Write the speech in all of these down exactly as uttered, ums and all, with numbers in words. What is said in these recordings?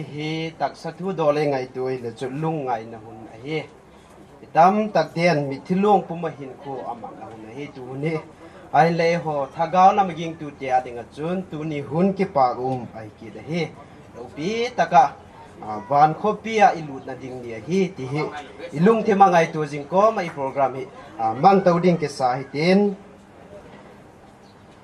Hi taksa thu dawlei ngaituo le chu lungngaina hun a hi. Tam tak ten mitthi luong puma hin khuo a mangna hun a hi tu ni. Ahin le ho thagau lam ging tu te a dinga chun tu ni hun kipak um a hi kit a hi. Lopi taka, a, van khawpia i lutna ding ni a hi ti hi. I lungthim a ngaituo zing kawma i program hi, a, mang to ding ke sa hi tin.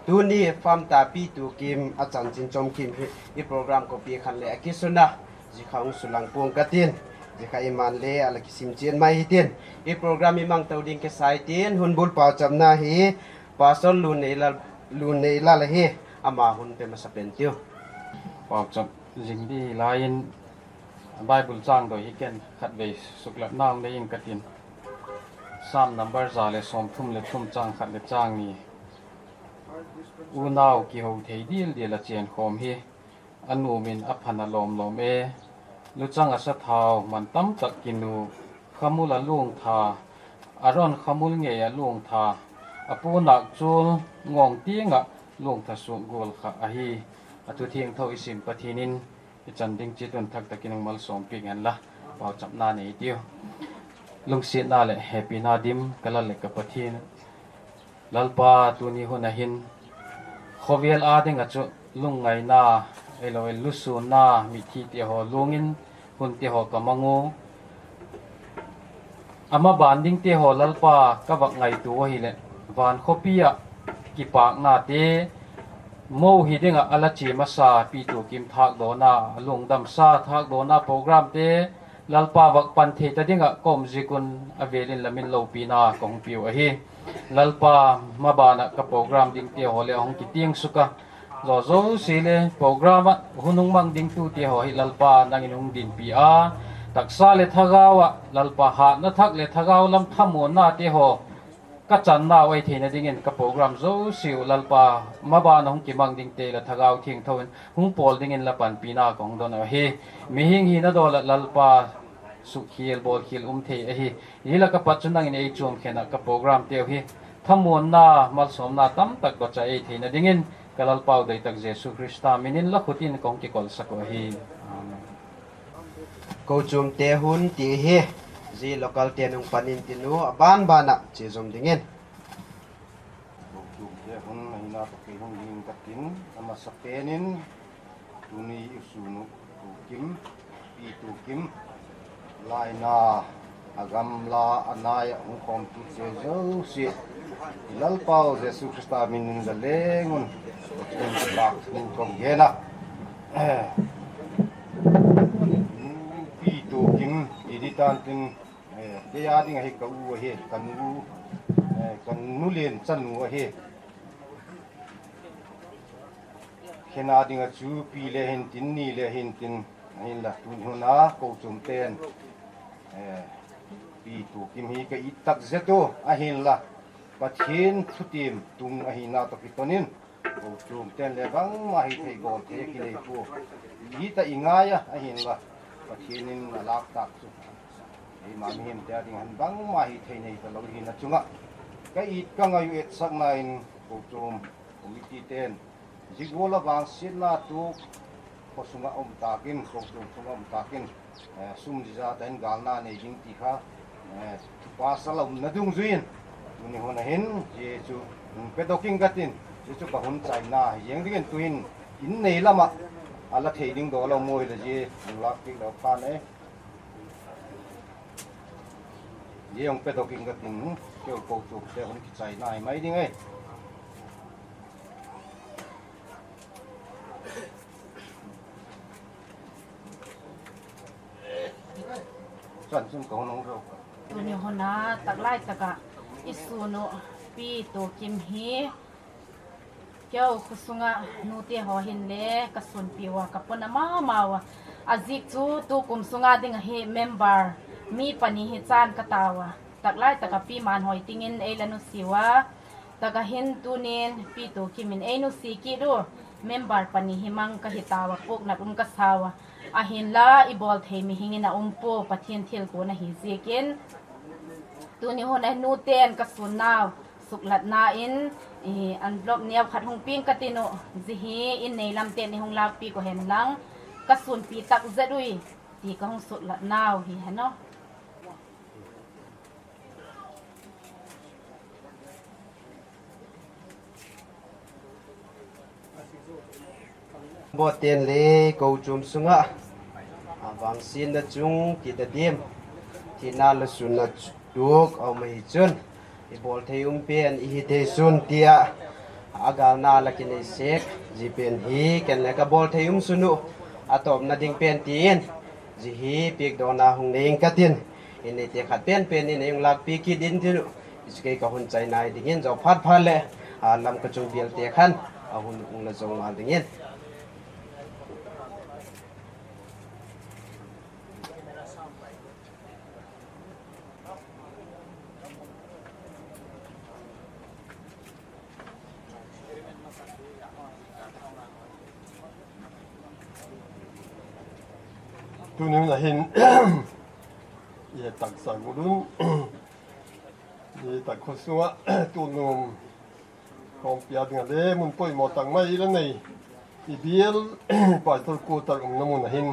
Tuni fam ta Pi Tukim a chanchin chawm kim hi i program ko pi khan le a kisuna. Zikha hung sulang puong ka tin. Zikha i man le a la kisim chien mai hi tin. I program i mang to ding ke sa hi tin. Hun bul pauchapna hi Pastor Lunneilal, Lunneilal hi ama hun pe masa pen tiu. Pauchap zing di laiin Bible chang doi hi ken khat vei suklat nang le in ka tin. Sam number za le sawm thum le thum chang khat le chang ni. Unau kiho thei dil dil a chen khawm hi. A numin a phan a lawm lawm e. Luchang a sa thau man tam tak kinu. Khamul a lung tha. A ron khamul ngei a lung tha. A pu nak chul ngawng tienga lung tha suk gul kha a hi. A thu thieng tho i sim Pathienin i chan ding chi tun thak takin hung malsawm piek hen la. Pauchapna nei tiu. Lungsietna le hepina dim ka Lal le ka Pathien. Lalpa tuni hun a hin khawvel a dinga chu lungngaina, ei lo el lusunna, mitthi te ho lungin hun te ho ka mang u. Ama ban ding te ho Lalpa ka vak ngaituo hi le van khawpia kipakna te mo hi dinga a la chi masa Pi Tukim thak dona, lungdam sa thak dona program te Lalpa vak pan thei ta dinga kom zikun a velin lamin lopina kong piu a hi. Lalpa ma bana ka program ding te ho le hong kitieng suka. Zo zo si le program a hun hung mang ding tu te ho hi Lalpa nangin hung din pi a. Taksa le thagau a Lalpa hatna thak le thagau lam thamuonna te ho. Ka channa ei theina dingin ka program zo siu Lalpa ma bana hung kimang ding te la thagau thieng thoin hung pawl dingin la panpina kong don a hi. Mihing hi na dola Lalpa sukhiel bawlkhiel um thei a hi. Hi la ka pat chu nangin ei chuom khena ka program teu hi. Thamuonna malsawmna tam tak ba cha ei theina dingin ka Lalpau dei tak Jesu Krista minin la khutin kong kikol sak a hi. Amen. Ko chuom te hun ti hi. Zi local te nung panin ti nu a ban bana chi zom dingin. Ko chuom te hun a hina ka kei hung ding ka tin a masa penin. Tuni i sunu Tukim, Pi Tukim, laina a gamla a nai a hung khawm tu che zo si. Lalpau Jesu Krista minin la lengun. Tun ka tak tu kong gena. Pi Tukim, i di tan tin, eh, kei a ding a hi ka u a hi, ka nu, eh, ka nu lien chanu a hi. Khen a dinga chu pi le hin tin ni le hin tin a hin la tun huna ko chuom ten. Eh, Pi Tukim hi ka it tak zet u a hin la. Pathien thutiem tung a hina to ki tonin. Ko chuom ten le bangma hi thei gol thei ki nei pu. I ta i ngai a a hin la. Pathienin a lak tak chu. Ei ma mihing te a ding han bangma hi thei nei ta lo hina chunga. Ka it ka ngai u et sakna in ko chuom committee ten. Zigwala vang sietna tu ko sunga um takin, ko chuom sunga um takin. Eh, sum ziza ta in galna nei ding ti kha, eh, thupa sa lo na dungzuiin. Tuni hun a hin, zie chu, mm, pe doking ka tin, zie chu ka hun chaina, zie dingin tuin, in nei lama, a la thei ding do lo mawi le zie, in lak tik lo khan e. Zie hung pe doking ka tin, keu ko chuom te hun ki chaina mai ding e. Chan chun ka hun hung ro. Tuni huna taklai taka i sunu Pi Tukim hi keu khusunga nu te ho hin le ka sunpi wa ka pona ma ma wa. A zik chu tu kum sunga ding a hi member mi pani hi chan ka ta wa. Taklai taka pi man hoi tingin ei la nu si wa. Taka hin tunin Pi Tukimin ei nu si ki du member pani hi mang ka hi ta wa puk nak um ka sa wa. A hin la i bawl thei mihingin a um pu Pathien thil ku na hi zikin. Tuni hun a nu ten ka sun nau suklatna in i envelope neu khat hung ping ka tinu zi hi in nei lam ten i hung lak pi ko hen lang. ka sunpi tak zet ui, ti ka hung suklat nau hi a nih. Bawten le kochuom sunga a vangsietna chung ki ta diem, thina le sunna tuok a um hi chun, i bawl thei um pen i hi thei sun tia a galna la ki nei sek, zie pen hi ken le ka bawl thei um sun u, a tawpna ding pen tiin, zie hi piek dawna hung nei ing ka tin, i nei te khat pen pen in ei hung lak piek ki din tin u, i chu kei ka hun chai nai dingin zo phat phat le, a, Lamka chung bial te khan a hun hung la zo ngal dingin. Tuni hun a hin, i tak sa ngulun, i tak khuo sunga, tu num, khawm pia dinga le, mun poimaw tak mai la nei. I biel, pastor quarter umna mun a hin.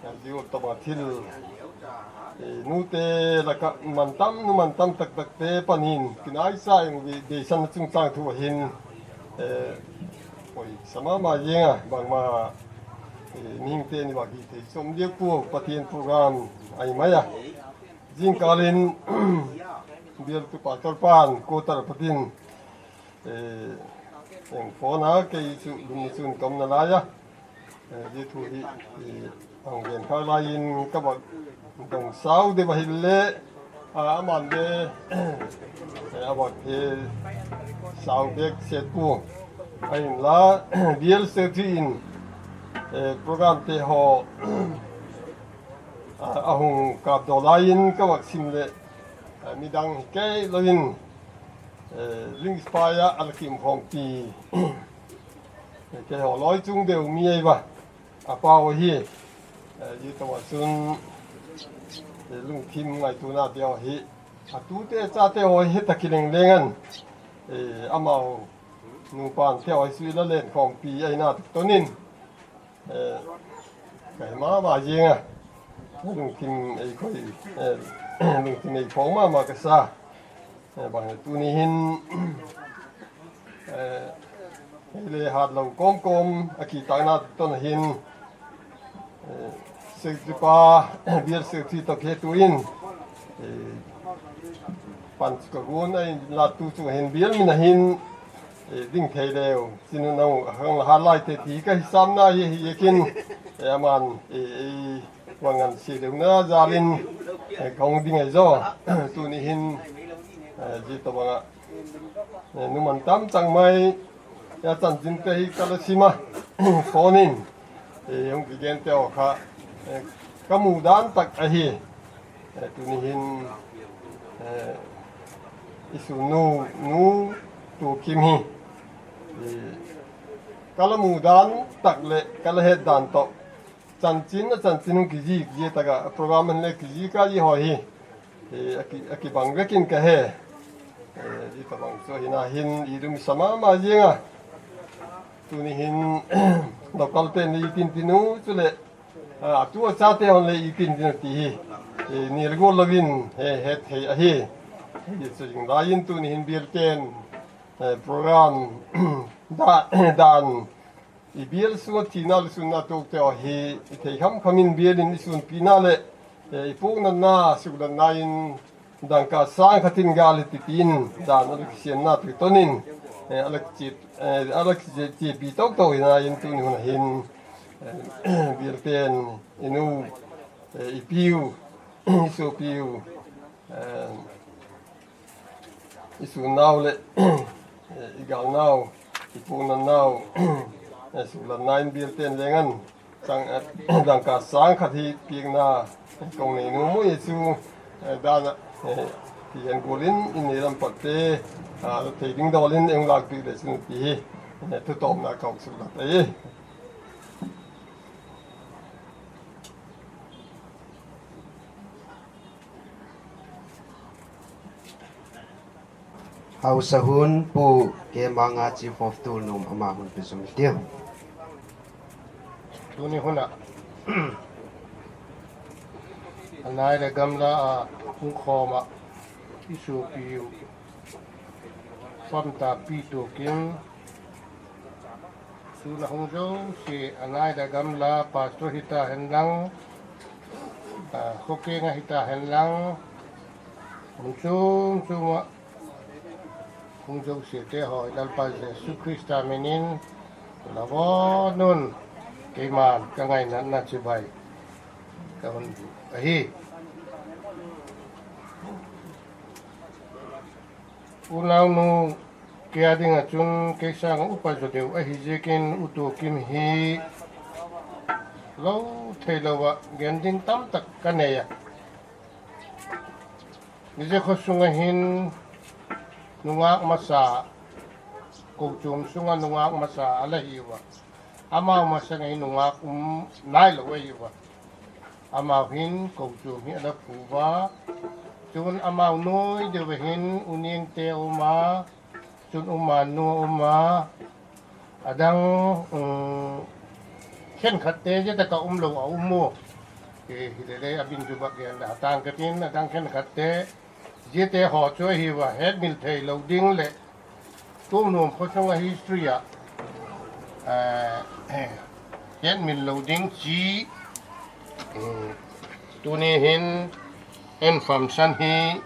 Ka zie u tawp a thil. E, nute laka man tam, nu man tam tak tak te panin. Kinai sa in bi, beisan chungchang thu a hin. E, poi sa ma ma zinga, bang ma, e, ning te ni ba ki te som dia ku, Pathien program, ai mai a. Zingkalin, biel tu pastor pan, quarter patin. Eh, eng phone a kei chu lum ni chun ka umna laia. Eh, zie thu hi, eh, ang gen kha laiin ka bak dong sau de ba hil le, a, a man de, eh, a bak he sau bek set pu. A hin la, biel se thu in, eh, program te ho, a, a hung kap do laiin ka bak sim le, eh, midang hi kei loin, eh, Lingspire a la kim khawmpi. Eh, kei ho loi chung deu mi ei ba. A pau hi. Eh, zie tawh chun, eh, lungthim ngaituona deu hi. A tute chate ho hi ta ki leng leng an. Eh, amau nupan te ho hi sui la len khawmpi ei na tonin. Eh, ka hei ma ma zinga. Lungthim ei khoi, eh, lungthim ei khoi ma ma ka sa. Eh, bang tuni hin, eh, hei le hat lo kawm kawm a ki takna ton hin, eh, Secretary pa, biel Secretary tawk he tuin, eh, pan chu ka gun a inla tu chu hin biel min a hin, eh, ding thei leu, chinu nau a hang la hat lai te ti ka hi sam na hi hi kin, eh, a man, eh, eh, wangan si deu na zalin, eh, kong ding ai zo, tuni hin, eh, zie tawh banga, eh, numan tam chang mai, ya chanchin te hi ka la sima, phone in, eh, hung ki gen te o kha, eh, ka mu dan tak a hi, eh, tuni hin, eh, i su nu, nu tu kim hi, eh, ka la mu dan tak le, ka la het dan tawh, chanchin, a chanchin hung ki zik, zie taka, a program han le ki zik a zie ho hi. Eh, a ki, a ki bang vekin ka he. Eh, zie ka bang chu hin a hin, i dum sa ma ma zinga. Tuni hin, local te ni tin tin u, chu le, a, tu a chate hon le i tin tin ti hi. Eh, ni le gol lovin, he, he, he, a hi. Eh, chu jing laiin tuni hin biel ten, eh, program, da, dan, I biel sunga thina le sunna tuok te hi, i thei kham khamin bielin i sunpina le, eh, i puoknatna, suklatnain, dangka sang khatin gal i titin, dan a la kisienna te tonin, eh, a la kichie, eh, a la kichie, chiepi tok tok hinain tuni hun hin, eh, biel ten, i nu, eh, i piu, i supiu, eh, I sunnau le, i galnau, i puoknatnau, i suklatnain biel ten lengan, chang, dangka sang khat hi piekna, kong nei nuom ei chu, dana, ti en gulin, in nei lam pat te, a, thei ding dawlin, ei lak piek le chun ti hi, thu tawpna kong suklat ei. Hausa hun Pu Kemanga Chief of Tulnum ama hun pe sung tiu. Tuni huna a nai le gamla a hung khawma i supiu Famta Pi Tuokim, suna hung zo si a nai le gamla pastor hi ta hen lang, a, khawkenga hi ta hen lang, hmun chung chunga hung zo si te hawi Lalpa Jesu Krista minin la vawnun keiman ka ngainatna chibai ka hung bu ahi. Unau nu kia dinga chun kei sanga upa zo deu ahi ziakin U Tuokim hi lo thei lo a gen ding tam tak ka nei a. Mize khaw sunga hin nungak masa, kochuam sunga nungak masa a la hi u a. Amau masanga hin nungak um nai lo a hi u a. Amau hin kochuam hi a la phu u a. Chun amau nuoi deu hin U Niengte um a, chun U Mannu um a, a dang, um, khenkhat te zia taka um lo a um u. E, hi le le a min chu bak gen la tang ka tin, a dang khenkhat te zia te haw chu a hi u a, hetmil thei lo ding le Tuolnuom khaw sunga history a, eh, hetmil lo ding chi, eh, tuni hin en famsan hi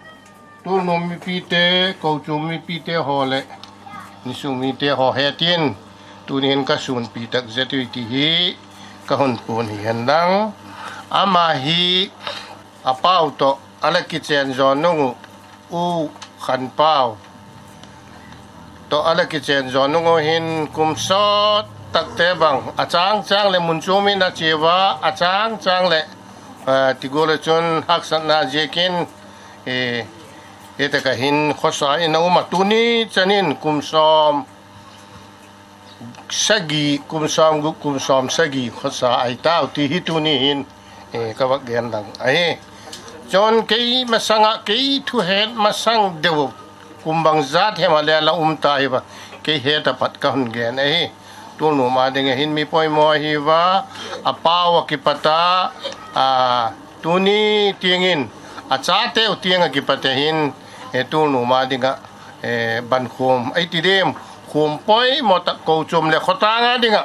Tuolnuom mipite, kochuam mipite haw le ni sung mite haw hetin tuni hin ka sunpi tak zet u ti hi ka hung puong hi hen lang. Ama hi a pau tawh a la kichen zo nung u, U Khan Pau tawh a la kichen zo nung u hin kum sawt tak te bang a chang chang le mun chu min a chi u a, a chang chang le, eh, ti guol le chun haksatna ziakin, eh, hi taka hin khawsa in a um a, tuni chenin kum sawm sagi, kum sawm guk, kum sawm sagi khawsa a hi tah u ti hi tuni hin, eh, ka va gen lang ahi. Chun kei masanga, kei thu het masang deu kum bang zat hema le la um ta hi u a, kei heta pat ka hung gen ahi. Tuolnuom a dinga hin mi poimaw a hi u a, a pau a kipata, a, tuni tiengin a chate u tieng a kipata hin, eh, Tuolnuom a dinga, eh, ban khum ei ti ding, khum poimaw tak kochuam le khawtlang a dinga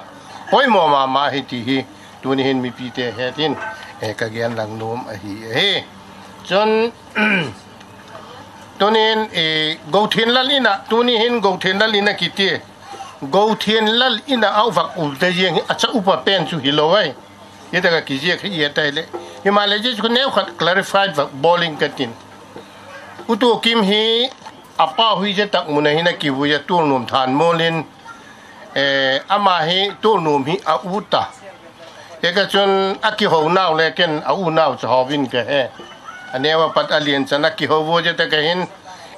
poimaw mama hi ti hi tuni hin mipite hetin, eh, ka gen lang nuom ahi, ahi. Chun, tuni hin, eh, Gothienlal ina, tuni hin Gothienlal ina kiti. Gothienlal ina a va um te ziang hi a cha upa pen chu hi lo ai. Hi taka kiziak hi a tai le. Hi ma le zia chu neu khat clarify va bawling ka tin. U Tuokim hi a pau hi zia tak muna hin a kivui a, Tuolnuom than molin. Eh, ama hi Tuolnuom hi a u ta. Hi ka chun a kiho nau le ken a u nau chu hawin ka he. A neu a pat a lien chan a kiho u zia taka hin.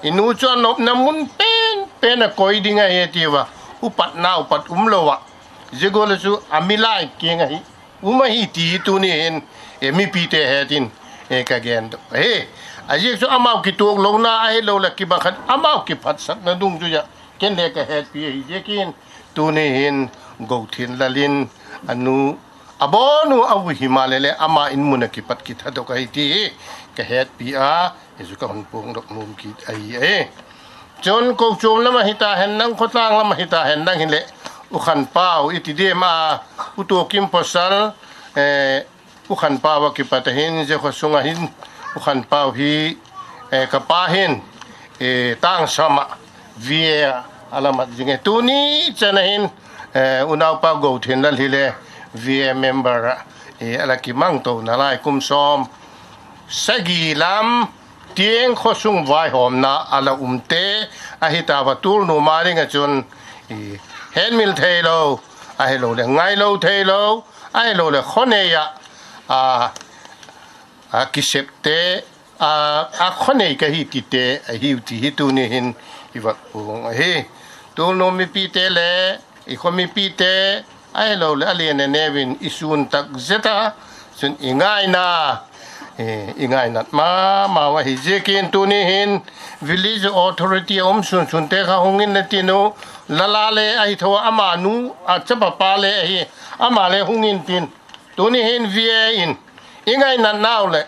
I nu chu a nopna mun pen pen a koi ding a hi ti u a. Upat nau pat um lo a. Zia guol le chu a mi lai kienga hi um a hi ti tuni hin, eh, mipite hetin, eh, ka gen dawk. He, a ziak chu amau kituok lona a hi lo le kibang khan amau kiphatsakna dungzuia ken le ka hetpi a hi ziakin tuni hin Gothienlalin a nu, a bawnu a vui hi ma le le ama in muna kipat kitha dawk a hi ti hi ka hetpi a. Hi chu ka hung puong dawk nuom kit a hi e. Chun kochuam lama hi ta hen lang, khawtlang lama hi ta hen lang hi le, U Khan Pau i ti diem a, U Tuokim pasal, eh, U Khan Pau a kipata hin, zia khaw sunga hin, U Khan Pau hi, eh, ka pa hin, eh, Tangsama V A a la mat zing e. Tuni chena hin, eh, unaupa Gothienlal hi le V A member a, eh, a la kimang to na lai kum sawm sagi lam tieng khaw sung vaihawmna a la um te, a hi ta va Tuolnuom a dinga chun, i, henmil thei lo, a hi lo le ngai lo thei lo, a hi lo le khaw nei a, a, a kisep te, a, a khaw nei ka hi ti te, a hi u ti hi tuni hin i va puong a hi. Tuolnuom mipite le, i khaw mipite, a hi lo le a lien a neuvin i sun tak zeta, chun i ngaina, eh, i ngainat mama u a hi ziakin tuni hin village authority a um sun sun te kha hung in la ti nu, lala le a hi tho, ama nu, a chapa pa le a hi, ama le hung intin. Tuni hin V A in i ngaina nau le,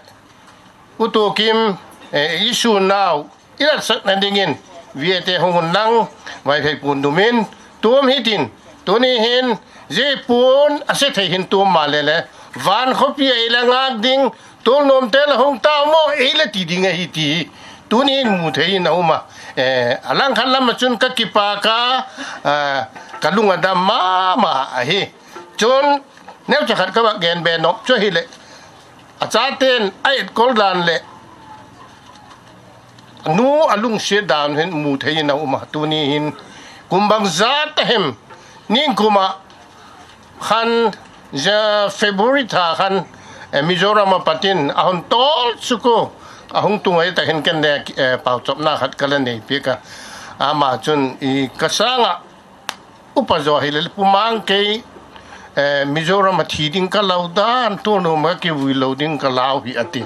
U Tuokim, eh, i su nau, i lat sakna dingin, V A te hung un lang, Vaiphei puon dumin, tuom hi tin, tuni hin, zie puon a se thei hin tuom ma le le, van khawpi ei la ngak ding, Tuolnuom te la hung ta maw, ei la ti ding a hi ti hi. Tuni hin mu thei in a um a. Eh, a lang khat lama chun ka kipak a, ah, ka lung a dam ma ma a hi. Chun, neu cha khat ka va gen be nawk chu hi le. A chaten a etkol dan le a nu a lungsiet dan hin mu thei in a um a, tuni hin kum bang zat a hem, ningkuma khan, ja, February tha khan, eh, Mizoram a patin a hon tawl suk a, a hung tung ei ta hin ken le, eh, pauchapna khat ka la nei pek a. Ama chun i ka sanga upa zaw hi le, Pu Mang, kei, eh, Mizoram a thi ding ka lo dan, Tuolnuom a kivui lo ding ka lo hi a ti.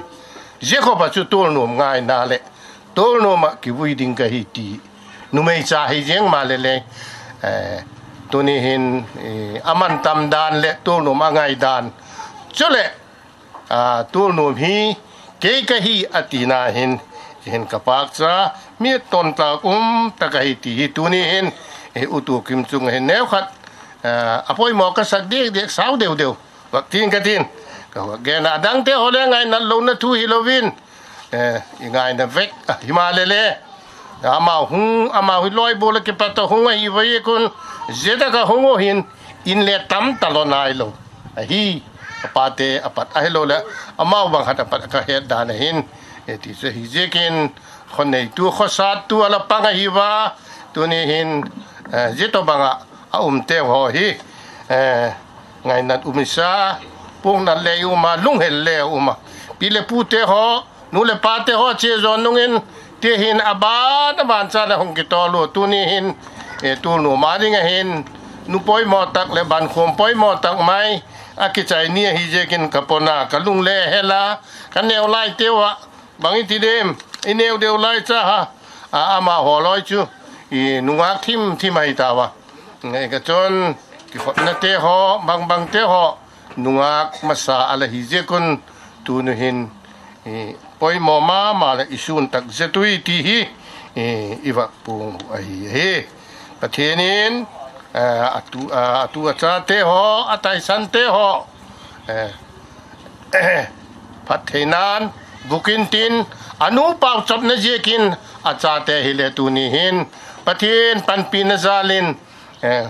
Zie khawpa chu Tuolnuom ngaina le, Tuolnuom a kivui ding ka hi ti. Numei cha hi zieng ma le le, eh, tuni hin, eh, a man tam dan le, Tuolnuom a ngai dan. Chu le, a, Tuolnuom hi kei ka hi a tina hin, hin ka pak cha, mi ton tlak um tak a hi ti hi tuni hin, eh, U Tuokim chung hin neu khat, a, a poimaw ka sak dik dik sau deu deu. Vak tin ka tin. Ka vak gen a dang te ho le ngaina lo na thu hi lovin. Eh, i ngaina vek, a, hi ma le le. Amau hung, amau hi loi bo le kipat a hung a hi vai kun. Zie taka hung o hin, in le tam ta lo nai lo. A hi, a pa te, a pat a hi lo le. Amau bang khat a pat ka het dan a hin. Eh, ti chu hi zie kin, khaw nei tu, khaw sat tu, a la pang a hi va. Tuni hin, eh, zie to banga, a um te ho hi. Eh, ngaina um i sa, pung na le um a, lunghel le um a. Pi le pu te ho, nu le pa te ho, che zo nungin, te hin a ban, a ban cha na hung ki to lo, tuni hin, eh, Tuolnuom a ding a hin, nu poimaw tak le ban khum poimaw tak mai, a kichai ni a hi zie kin ka pona, ka lung le hela, ka neu lai te wa, bang i ti dem, i neu deu lai cha ha, a, ama ho loi chu, i nungak thim thim a hi ta wa. Ngai ka chun, ki khotna te ho, bang bang te ho, nungak masa a la hi zie kun, tunu hin, i poimaw ma ma le i sun tak zie tui ti hi, i, i vak pung a hi hi. Pathienin, eh, a tu, a, a tu a cha te ho, a taisan te ho, eh, phat thei nan, bukin tin, a nu pauchapna zie kin, a cha te hi le tuni hin, Pathien panpina zalin, eh,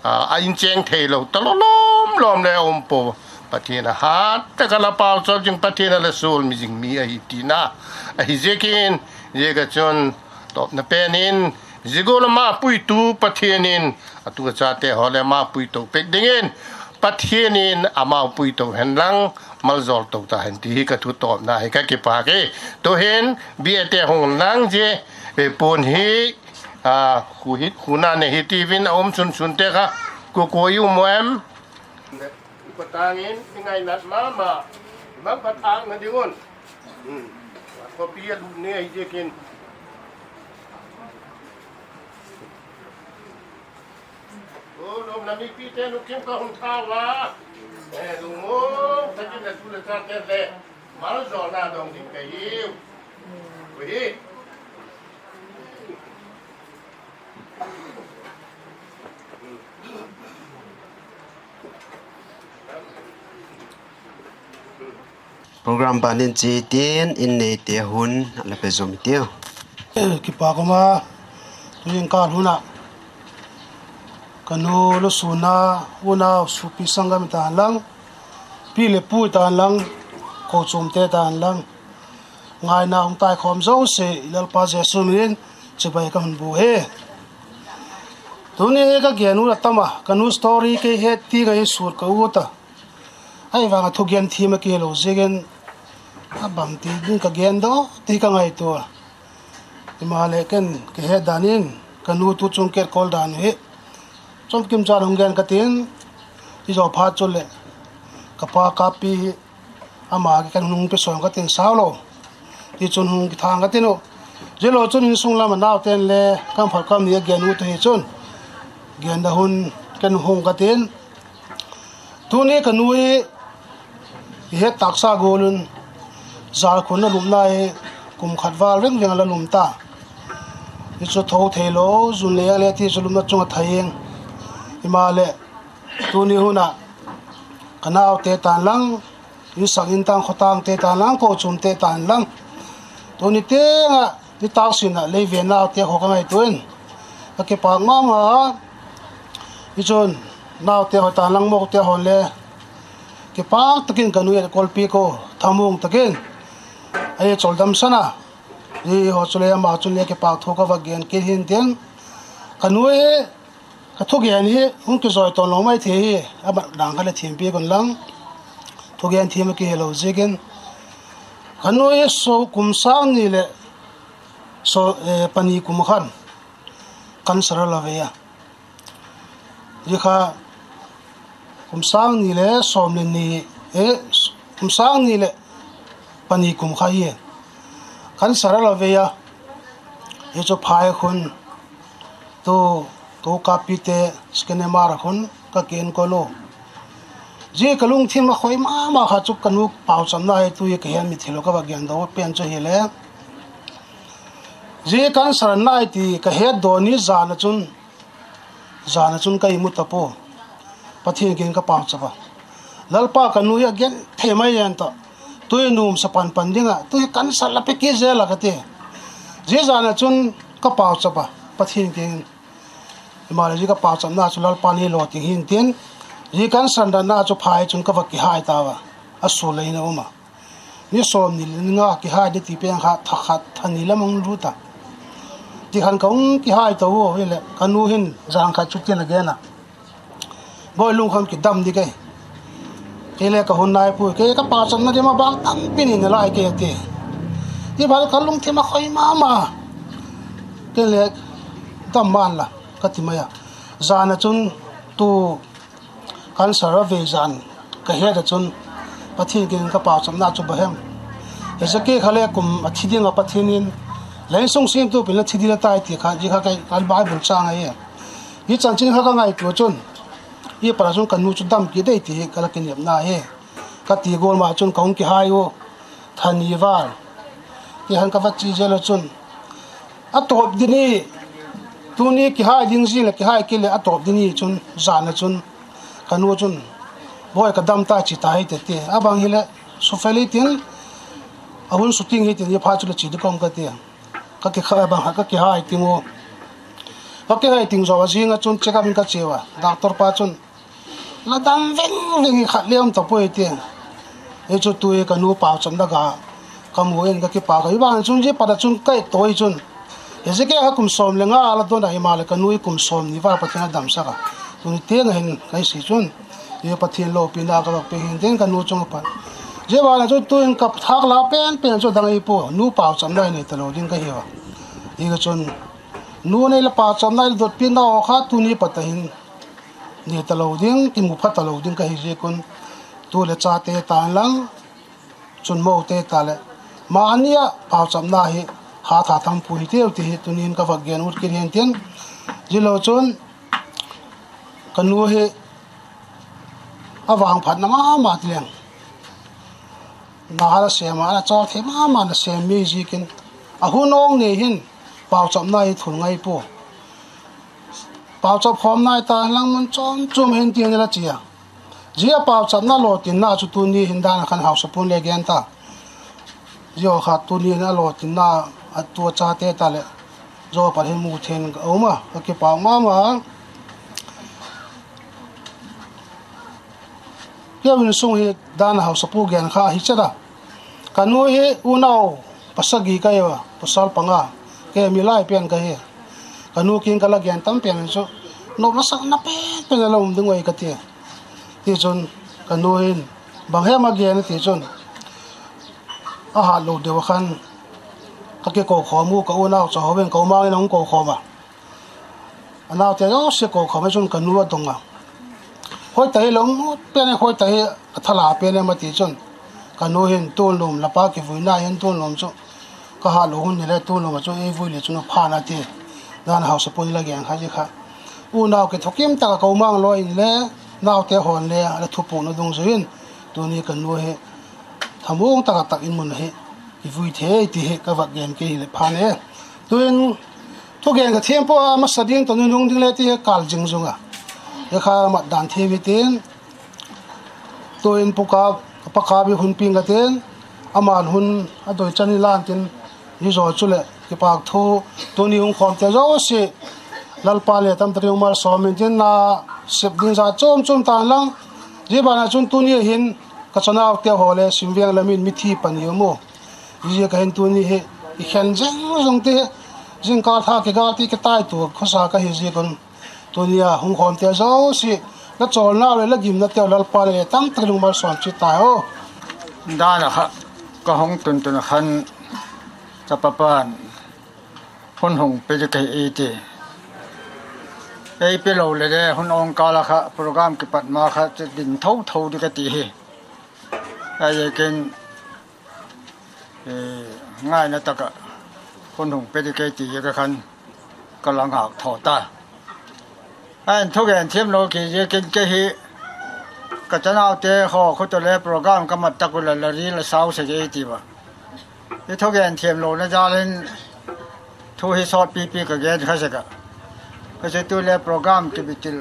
a, a incheng thei lo, ta lo lom lom le um po. Pathien a hat, ta ka la pauchap zing, Pathien a la sul mi zing mi a hi tina. A hi zie kin, zie ka chun, tawpna penin, zie go la ma pui tu Pathienin, a tu a cha te ho le ma pui to pek dingin, Pathienin a ma pui to hen lang, malzawl to ta hen ti hi ka thu tawpna hi ka kipak e. Tu hin, bia te hung lang zie, e pun hi, a, khu hi, khu na ne hi ti vin a um sun sun te kha, ku ku i um em. Patangin, i ngaina ma ma, mang patang na dingun. Hmm. Ko pi a lu ne hi zie kin. O, lom na mi pi te nu kim ka hung thawa. Eh, lu mo, ta kin na tu le ta te le. Mal zo na dong ding ka hiu. Ui. Program ban in chi tin in nei te hun a la pe zom tiu. Kipak um a, tu in kar huna. Ka nu lo suna, unau supi sanggam ta lang. Pi le pu ta lang. Ko chum te ta lang. Ngaina hung tai khom zo se, Lalpa Jesu min, chibai ka hun bu he. Tuni he ka gen u la tama, ka nu story ke he ti ngai sur ka u ta. Ai vang a thu gen thi ma ke lo ziegin, a bang ti ding ka gen do, ti ka ngai tu. Ti ma le ken ke he danin, ka nu tu chung ke kol dan he. Chom kim chan hung gen ka tin, ti zo pha chu le, ka pa ka pi hi, ama ke kan hung pe sawng ka tin sau lo. Ti chun hung ki thang ka tin u. Zie lo chun in sung lama nau ten le, kam phar kam ni a gen u te hi chun. Gen da hun ken hung ka tin. Tuni ka nu hi i het taksa golun zal khun a lumna hi kum khat val reng reng a la lum ta. I chu tho thei lo, zun le le ti chu lumna chunga thai eng. I ma le tuni huna ka nau te tan lang, in sang in tang kho tang te tan lang, ko chum te tan lang. Tuni te nga ni tak sin a lei ve nau te kho ka ngai tuin. Ka ke pak ma ma. I chun nau te ho tan lang mo te hon le. Ke pak takin ka nu e kol pi ko thamung takin. Ai chol dam sana. I ho chu le ma chun le ke pak thu ka va gen ke hin tin. Ka nu e Ka thugen hi hung kizoi tawn lo mai thei hi, a mat dang kha le thim pi kun lang. Thugen thim ki helo zikin. Ka nu hi so kum sang ni le so, eh, pani kum khan cancer a la ve a. Ri kha kum sang ni le som le ni, eh, kum sang ni le pani kum kha hi. Cancer a la ve a. Hi chu phai khun Tu, tu ka pi te scanner a hun ka ken ko lo. Zie ka lungthim a khoi ma ma kha chu ka nu pauchapna hi tu hi ka hei mi thilo ka va gen do pen chu hi le. Zie cancer a nei ti ka het do ni zana chun, zana chun ka imu ta po. Pathien kin ka pauchapa. Lalpa ka nu hi a gen thei mai yen ta. Tui nuom sa pan pan dinga, tui cancer la pe ki zel a ka ti. Zie zana chun ka pauchapa. Pathien kin. Ima le zie ka pauchapna chu Lalpa ni lo ti hin tin. Zie cancer dana chu phai chun ka va kihai ta va. A su le hin a uma. Ni som ni le nga kihai de ti pen kha tha khat tha ni la mong lu ta. Ti khan ka hung kihai ta u hi le ka nu hin zan khat chu tin a gen a. Boi lung kham ki dam di ke. Ke le ka hun nai pu ke ka pauchapna di ma bang tam pin in lai ke ti. I bal ka lungthim a khoi ma ma. Ke le dam man la ka ti mai a. Zana chun tu cancer a ve zan ka het a chun Pathien kin ka pauchapna chu ba hem. Hezekia kha le kum a thi ding a Pathien in. Leng sung sin tu pin la thi di la tai ti kha, zie kha ka, ka Bible chang a ye. Hi chanchin kha ka ngaituo chun, hi para chun ka nu chu dam ki dei ti hi ka la kinepna hi. Ka ti gol ma chun ka hung kihai u. Tha ni val. Ti han ka va chi zel chun. A tawp di ni. Tuni kihai ding zie le kihai ki le a tawp di ni chun, zana chun. Ka nu chun. Boi ka dam ta chi ta hi te ti. A bang hi le, su fe le tin. A hun su ting hi tin, hi pha chu le chi di kong ka ti. Ka kihai bang ha, ka kihai ting u. Ka kihai ting zo a zinga chun check up in ka chi u a. Doctor pa chun. La dam veng veng hi khat le um ta poi ti. Hi chu tu hi ka nu pauchapna ka. Ka mu in ka kipâk a. Hi bang chun zie para chun kai toi chun. Hezekia kha kum som le nga la don a hi ma le ka nu hi kum som ni va Pathien a dam sak a. Tuni te nga hin kai si chun. Hi Pathien lopina ka lak pe hin tin ka nu chung a pan. Zie bana chu tu in ka thak la pen pen chu dang ei po. Nu pauchapna nei ta lo ding ka hi va. Hi ka chun. Nu nei la pauchapna dot pi na o kha tuni pa ta hin. Nei ta lo ding, ki mu pha ta lo ding ka hi ziekun. Tu le cha te tan lang. Chun mo te ta le. Mani a pauchapna hi ha tha thang pu hi teu ti hi tunin ka va gen ut kir hin tin. Zie lo chun ka nu hi a vang phat na ma ma ti leng. Na ha la sem a, a la chaw thei ma ma na sem mi ziekin. A hun ong nei hin pauchapna hi thul ngai pu. Pauchap khawm nai ta lang mun chom chom hin ti ni la chia. Zie pauchapna lo tin na chu tuni hin dan khan hausa pun le gen ta. Zie kha tuni hin a lo tin na a tu cha te ta le. Zo pa hin mu then ka um a, ka kipâk ma ma. Keu in sung hi dan hausa pu gen kha hi chada. Ka nu hi unau pasagi ka hi va, pasal panga. Ke mi lai pen ka hi. Ka nu kin ka la gen tam pen chu. No la sak na pen pen la um ding oi ka ti. Ti chun ka nu hin bang hem a gen ti chun. A hat lo deu khan. Ka ke ko khawm u ka unau cha ho ven ka umang in hung ko khawm a. A nau te lo se ko khawm chun ka nu a dong a. Hoi ta hi lo mu pen hoi ta hi ka thala pen ma ti chun. Ka nu hin tun lum la pa ki vui na hin tun lum chu. Ka ha lo hun ni le tun lum chu ei vui le chun pha na ti. Dan hausa pun la gen kha ji kha. Unau ke thukim taka ko mang lo in le, naute hon le, a le thupukna dungzuiin, tuni kan nu hi, thamuong taka tak in mun hi, i vui thei ti hi ka va gen ke hi le phan e. Tuin, thugen ka thiam po a masa ding to nunung ding le ti hi kal zing zung a. E kha mat dan thiam hi tin, tuin puka, paka bi hun ping ka tin, aman hun a doi chan i lan tin, ni zo chu le, kipak thu, tuni hung khom te zo si, Lalpa le tam tring mal som in tin na, sep ding za chom chom tan lang, zi bana chun tuni hin, ka chanau te ho le, sim veng lamin mi thi pan i mu. Zi ka hin tuni hi, i khen zeng zeng te, zing ka tha ke ga ti ke tai tu, khosa ka hi zi kun. Tunia hung khom te zo si, la chawl nau le la gimna te Lalpa le tam tak lung mal suan chi ta ho. Dana kha, ka hung tun tun khan, ka papan, hun hung pe di ka hi ti. Ei pe lo le le, hun ong ka la kha, program ki pat ma kha, che din tho tho di ka ti hi. Ai ken, eh, ngaina taka hun hung pe di ke ti ka khan ka la ngak thaw ta. An thugen thiam lo ki ye ken ke hi ka chanau te ho khu to le program ka mat tak u la la ri la sau se ke ti ba. I thugen thiam lo na jalin thu hi sawt pi pi ka gen kha se ka. Ka se tu le program ki bitil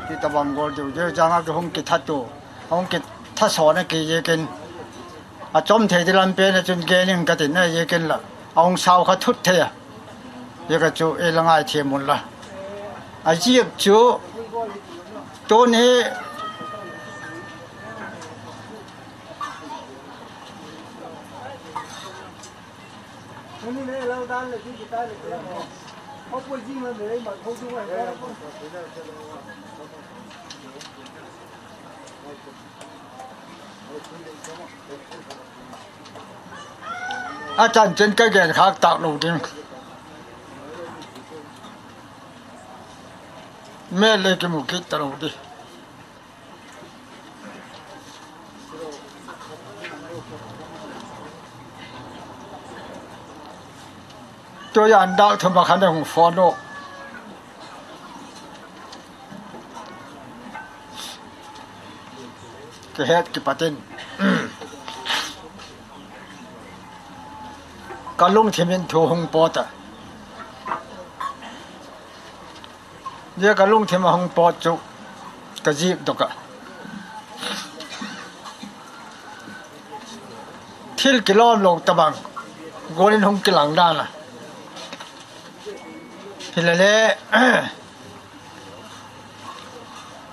ti ta bang gol diu diu janga ki hung ki thatu. Hung ki tha so na ki ye ken. A chom thei di lam pe na chun genin ka tin na ye ken la. A hung sau kha thut thei a. Ye ka chu e la ngai thiam mun la. A ziek chu tun hi A chan chen ka gen khak tak lo ding. Me le ki mu kit ta lo di. Tuia an dak thuma khan hung fon lo. Ka het ki patin. Ka lungthimin thu hung pawt a. Zia ka lungthim a hung pawt chu ka ziek dawk a. Thil kilawm lo ta bang gualin hung kilang dan a. Hi le le,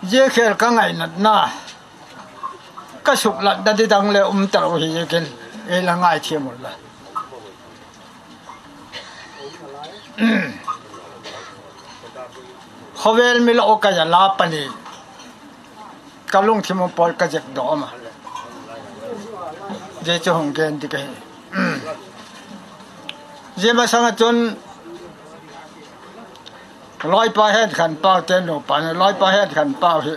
zia khel ka ngainatna, ka suklatna di dang le um ta lo hi zia ken ei la ngai thiam un la. Khawvel mi lo ka ya la pani. Ka lungthim um pawl ka zek dawm a. Zia chu hung gen di ka hi. Zia masanga chun Lawipa het khan pau te nu pa ni, Lawipa het khan pau hi.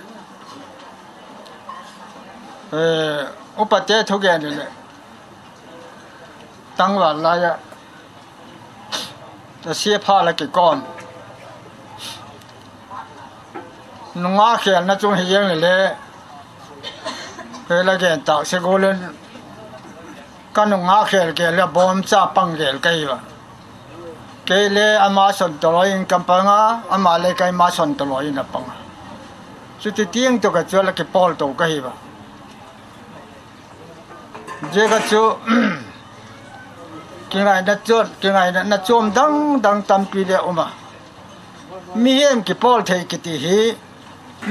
Eh, upa te thugen ni le. Tangval laia. Ta sia pha la ki kon. Nunga khel na chung hi yang le le. He la gen tak se gulen. Ka nunga khel ke le bom cha pang gel ka hi va. Kei le ama son toloi in ka pang a, ama le kei ma son toloi in a pang a. Chuti tieng to ka chu la ki pawl to ka hi va. Zia ka chu, ki ngaina chu, ki ngaina na chuam dang dang tampi le um a. Mihem ki pawl thei ki ti hi,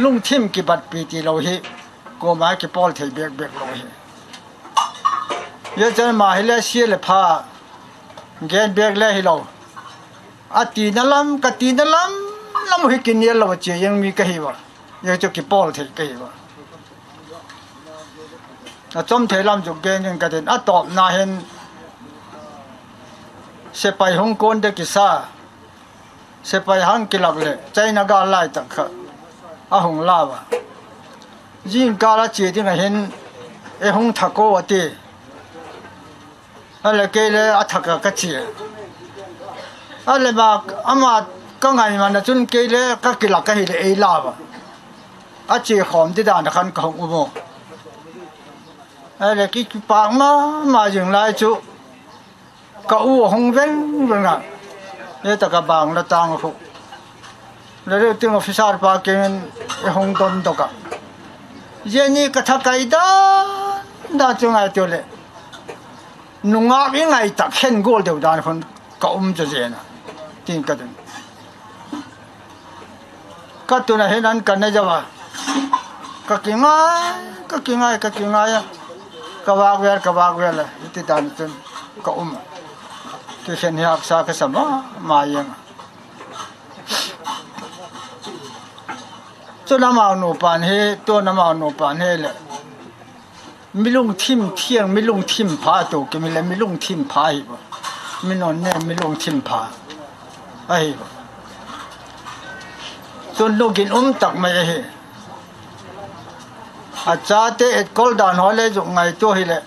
lungthim ki bat pi ti lo hi, kuoma ki pawl thei bek bek lo hi. Zia chan ma hi le sia le pha gen bek le hi lo. A tina lam, ka tina lam, lam hi ki nial lo che yang mi ka hi va. Zia chu ki pawl thei ka hi va. A chom thei lam chu gen in ka tin, a tawpna hin sepai hung kon de ki sa. Sepai hang ki lak le, China gal lai tak kha. A hung la va. Zing kal a che ding a hin, e hung tha ko a ti. A le kei le a thak a ka che. A le ma, ama ka ngaina chun kei le ka kila ka hi le ei la va. A che khawm ti dan khan ka hung um a. Ei le ki kipak ma ma zing lai chu ka u a hung veng veng a. E ta ka bang la tang khu. Le le ting officer pa ken e hung don dok a. Zeni ka tha kai dan dan chu ngai tu le. Nungak i ngai tak hen gol deu dan khun ka um chu zena. Tin ka dun. Ka tuna hin an ka na jawa. Ka kingai, ka kingai, ka kingai a. Ka vak vel, ka vak vel a. Iti dan chun ka um. Ki khen hiak sa ka sama ma yang. Chu na mau nu pan hi, tu na mau nu pan hi le. Mi lungthim thiang, mi lungthim pha tu, ki mi le mi lungthim pha hi bo. Mi non ne mi lungthim pha. A hi bo. Chun lungin um tak mai a hi. A chate enkol dan ho le zuk ngai tu hi le.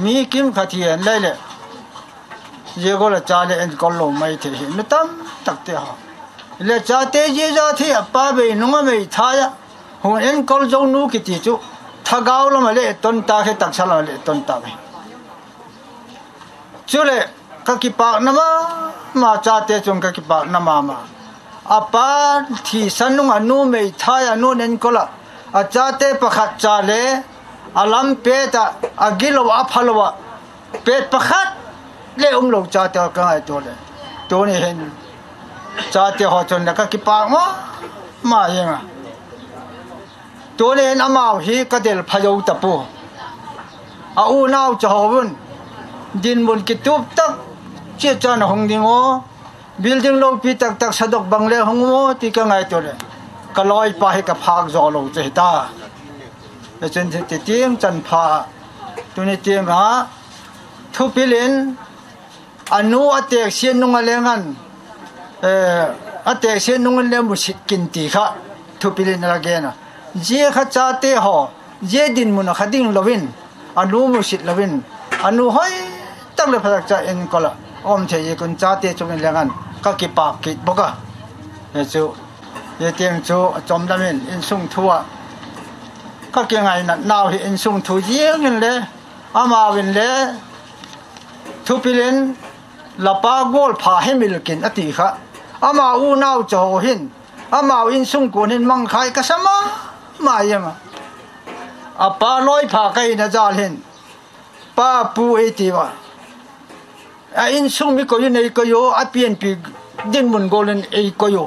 Mi kim khat hi en le le. Zia go le cha le enkol lo mai thei hi. Mi tam tak te ho. Le chate zia za thi a pa bei nunga mei thai a. Hung enkol zo nu ki ti chu. Thagau lama le ton ta khe taksa lama le ton ta khe. Chu le ka kipak na ma ma chate chung ka kipak na ma ma. A pa thi san nung a nu mei thai a nu enkol a. A chate pakhat cha le a lam pet a a gilo a phalo a. Pet pakhat le um lo chate ka ngai tu le. Tu ni hin chate ho chun le ka kipak ma ma yang a. Tu ni hin amau hi ka del pha zo ta pu. A unau cha ho un. Dinmun kitup tak chia chan hung ding o. Building lo pi tak tak sadok bang le hung o ti ka ngai tu le. Ka loi pa hi ka phak zo lo che ta. Le chen ti ting chan pha. Tu ni ting a. Thupilin a nu a tek sian nung a lengan, eh, a tek sian nung le mu sit kin ti kha, thupilin a la gen a. Zia kha chate ho, zia dinmun a kha ding lovin, a nu mu sit lovin, a nu hoi tak le pha tak cha enkol a, om thei kun chate chung in lengan, ka kipak kit bok a. He chu, he tieng chu, a chom lamin, insung thu a. Ka kingaina nau hi insung thu ziangin le, amau in le, Thupilin, la pa gol pha hi mil kin a ti kha. Amau unau cha ho hin, amau insung kuon hin mang khai ka sa ma ma yang a. A pa loi pha ka ina zal hin. Pa pu ei ti va. A insung mi koi nei koi o, a pian pi dinmun gol in ei koi o.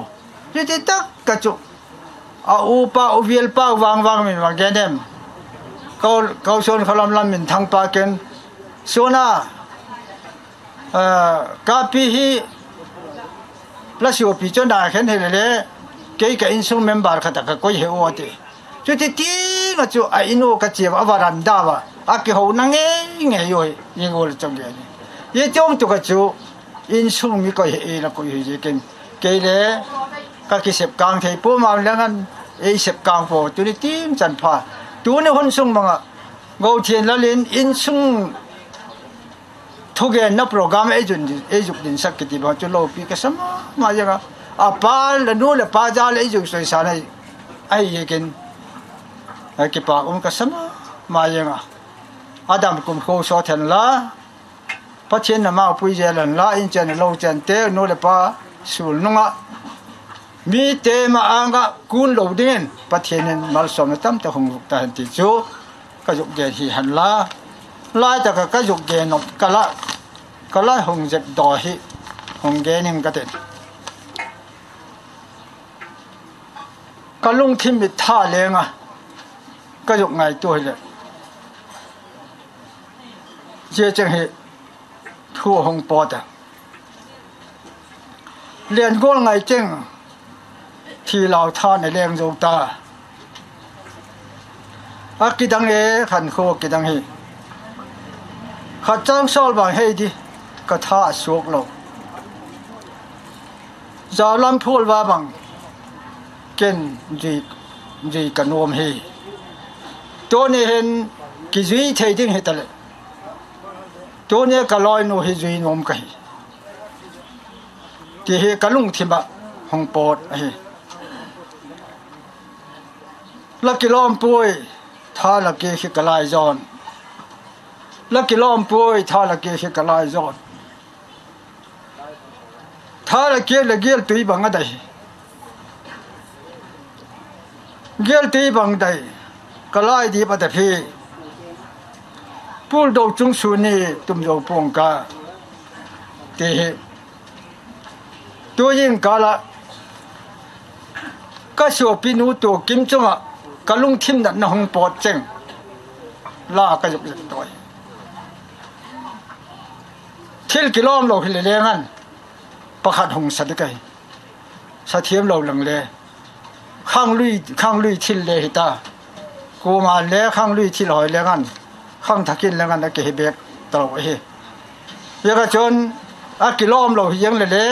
Ti ti tak ka chu. A upa, u vial pa, vang vang min vang gen em. Kau, kau son khalam lam min thang pa ken. Sona, ah, ka pi hi, plus yo pi chon da khen he le le, kei ka insung member khat a ka koi he o ti. Chu ti ti nga chu a inu ka chiam a varan da va. A ki ho na nge nge yo hi, ni ngol chong ge ni. Ye chong tu ka chu, insung mi koi he e la koi he je ken. Kei le, ka ki sep kang thei po ma lengan, ei sep kang po, tu ni ting chan pha. Tu ni hon sung manga, go thien lalin, insung thugenna program ei zun, ei zuk din sak ki ti ba chu lo pi ka sa ma ma yang a. A pa le nu le pa za le ei zuk soi sa nei. Ai ye ken, ai ki pa um ka sa ma ma yang a. Adam kum kho so then la. Pathian na mau pui zel an la, in chen lo chen te, nu le pa, sul nunga. Mi te ma anga kun lo dingin, Pathian in malsawmna tam tak hung ruk ta hen ti chu, ka zuk gen hi han la. Lai taka ka zuk gen nop ka la, ka la hung zep daw hi, hung gen in ka ten. Ka lungthim mit tha lenga, ka zuk ngai tu hi le. Zia cheng hi, thu hung pawt a. Lian gol ngai cheng, thi lau tha ne leng zo ta. A kidang e, khan kho kidang hi. Khat chang sawl bang hei di, ka tha a suok lo. Zau lam phul va bang, ken zui, zui ka nuom hi. Tuni hin ki zui thei ding hi ta le. Tuni ka loi nu hi zui nuom ka hi. ti hi ka lungthima hung pawt a hi. La kilawm puoi, tha la ki hi ka lai zawn. La kilawm puoi, tha la ki hi ka lai zawn. Tha la ki le gel tui bang a dai. Gel tui bang dai. Ka lai di pa ta phi. Pul do chung su ni tum zo pong ka. Ti hi. Tu yin ka la. Ka suo pi nu tu kim chunga. Ka lungthim natna hung pawt cheng. La ka zuk zuk toi. Thil kilawm lo hi le lengan. Pakhat hung sa di kai. Sa thiam lo lang le. Khang lui, khang lui thil le hi ta. Kuoma le khang lui thil hoi lengan. Khang thakin lengan a ke hi bek ta lo hi. Ye ka chun a kilawm lo hi yang le le.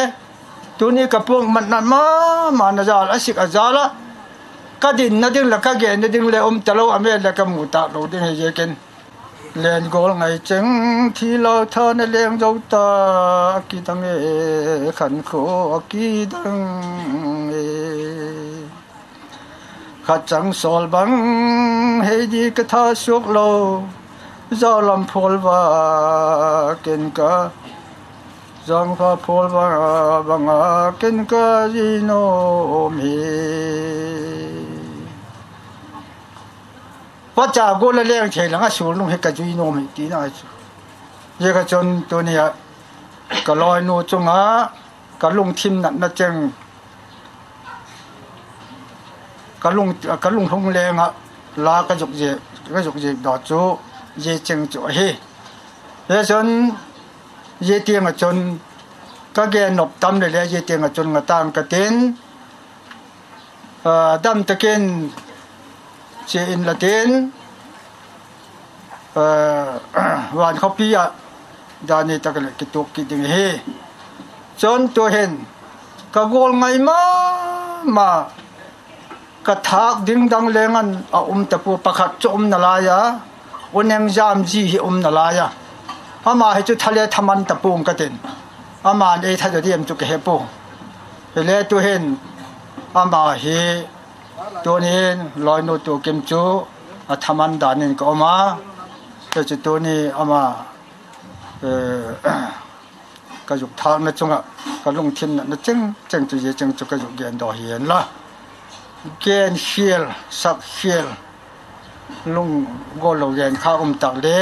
Tuni ka puong man na ma, ma na zal, a sik a zal a. Ka din na ding la ka ge na ding le um ta lo a me le ka mu ta lo ding hi ye ken. Len gol ngai cheng thi lo tha na leng zo ta ki dang e khan kho a ki dang e. Khat chang sol bang hei di ka tha suok lo. Zau lam phol va ken ka. Zang pha phol va bang a ken ka zi nom hi. Pacha gol a leng thei langa sul nung hi ka zui nuom hi tina chu. Ye ka chun tunia ka lawinu chunga ka lungthim natna cheng ka lung, ka lung hung lenga la ka zuk ze, ka zuk ze do chu ye cheng chu hi. Ye chun ye tianga chun ka gen nop tam le le ye tianga chun nga tang ka tin. A, dam takin che in la tin, a, van khawpi a dani tak le ki tuk ki ding hi. Chun tu hin ka gol ngai ma ma ka thak ding dang lengan a um ta pu pakhat chu um na lai a. Uneng zam zi hi um na lai a. Ama hi chu tha le thaman ta pung ka tin. Ama nei tha do diam chu ka he pu. Hi le tu hin ama hi tunin lawinu tu kim chu a thaman danin ka um a. He chu tuni ama, eh, ka zuk thakna chunga ka lungthim natna cheng cheng chu ye cheng chu ka zuk gen do hi en la. Gen hiel, sak hiel. Lung gol lo gen kha um tak le,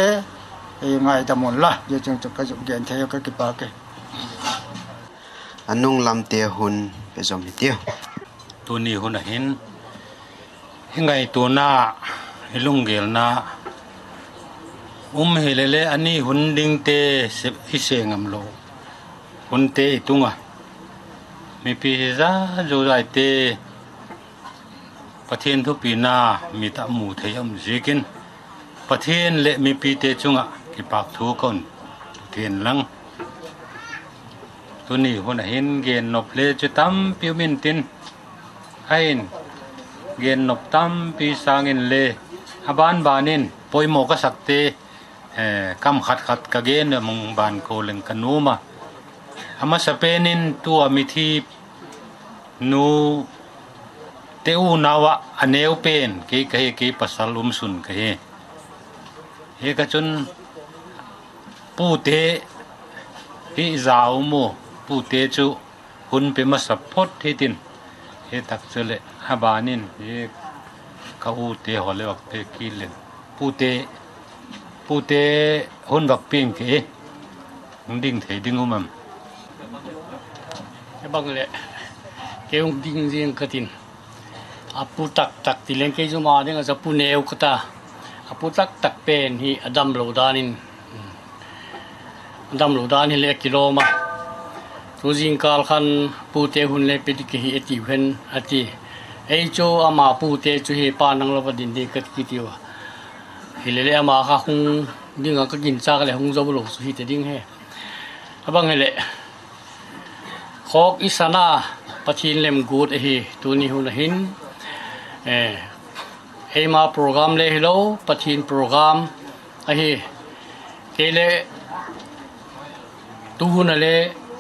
e, ngaidam un la, ye cheng chu ka zuk gen thei ka kipak e. A nung lam te hun pe zom hi tiu. Tuni hun a hin, hi ngaituona, hi lunggelna, um hi le le, a ni hun ding te se, hi se ngam lo. Hun te i tunga. Mipi hi za, zu zai te, Pathien thupina mi ta mu thei um zikin, Pathien le mipi te chunga kipak thu kon tien lang. Tuni hun a hin gen nop le chu tampi um in tin, a hin gen nop tampi sangin le a ban banin poimaw ka sak te, eh, kam khat khat ka gen a mung ban ko leng ka nuom a. A masa penin tua mithi nu te u nawa a neu pen kei ka hi, kei pasal um sun ka hi. Hi ka chun pu te hi za um u, pu te chu hun pe masa phot hi tin. Hi tak chu le a banin hi ka u te ho le wak te ki len. Pu te, pu te hun wak ping ke. Hung ding thei ding um am. Ka bang le, ke hung ding zing ka tin. A pu tak tak ti leng kei zu ma ding a za pu neu ka ta. A pu tak tak pen hi a dam lo danin. A dam lo dan hi le kilawm a. Chu zingkal khan pu te hun le pe di ke hi e tiu hen a ti. Ei chu ama pu te chu hi pa nang lo va din di ka ki tiu a. Hi le le ama kha hung ding a ka gin chak le hung zo lo chu hi te ding he. A bang he le. Khawk i sana Pathien lem gut a hi tuni hun a hin. Eh, eima program le hi lo, Pathien program a hi. Kei le tu hun a le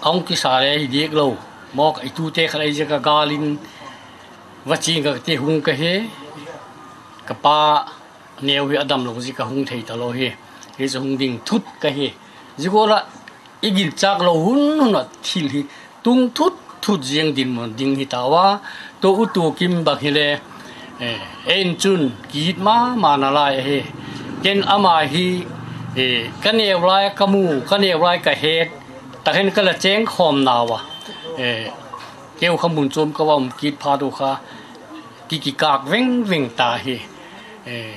a hung kisa le hi dik lo. Mawk i tute khat ei ziek a galin va ching ka ti hung ka hi. Ka pa neu hi a dam lo ziek a hung thei ta lo hi. Hi chu hung ding thut ka hi. Zikora i gin chak lo hun hun a thil hi tung thut thut zieng dinmun ding hi ta wa. Tu u tu kim bak hi le, eh, en chun kit ma ma na lai hi. Ken ama hi, eh, ka neu lai ka mu, ka neu lai ka het. Takin ka la cheng khawm nawa. Eh, keu kha mun chom ka va um kit pha do kha. Ki ki kak veng veng ta hi. Eh,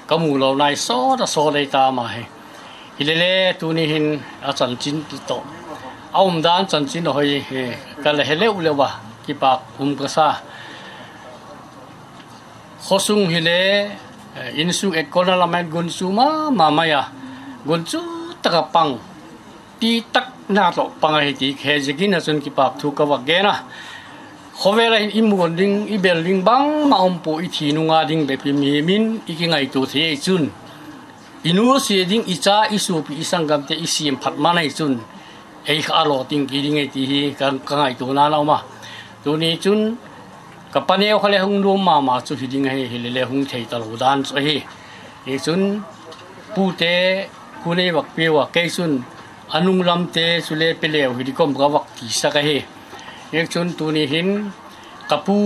ka mu lo nai sawt a sawt ei ta ma hi. Hi le le tuni hin a chanchin ti to. A um dan chanchin hoi hi ka la he leu leu a kipak um ka sa. Khosung hi le, eh, insung et kona lamen gun chu ma ma mai a. Gun chu taka pang. Ti tak na to pang a hi ti khe zikin a chun kipak thu ka va gen a. Khawvela hin i muon ding, i bel ding bang ma um po i thi nunga ding bep hi mi min i ki ngaituo thei ei chun. I nu sie ding, i cha, i supi, i sanggamte, i siem phat ma nei chun. Ei kha lo ting ki ding ei ti hi ka, ka ngaituo na lo ma. Tuni chun ka pa neu kha le hung nuom ma ma chu hi ding hei hi le le hung thei ta lo dan chu hi. Hi chun pute ku nei vak piu a kei chun a nung lam te chu le pe leu hi di kom ka vak ti sak a hi. Hi chun tuni hin ka pu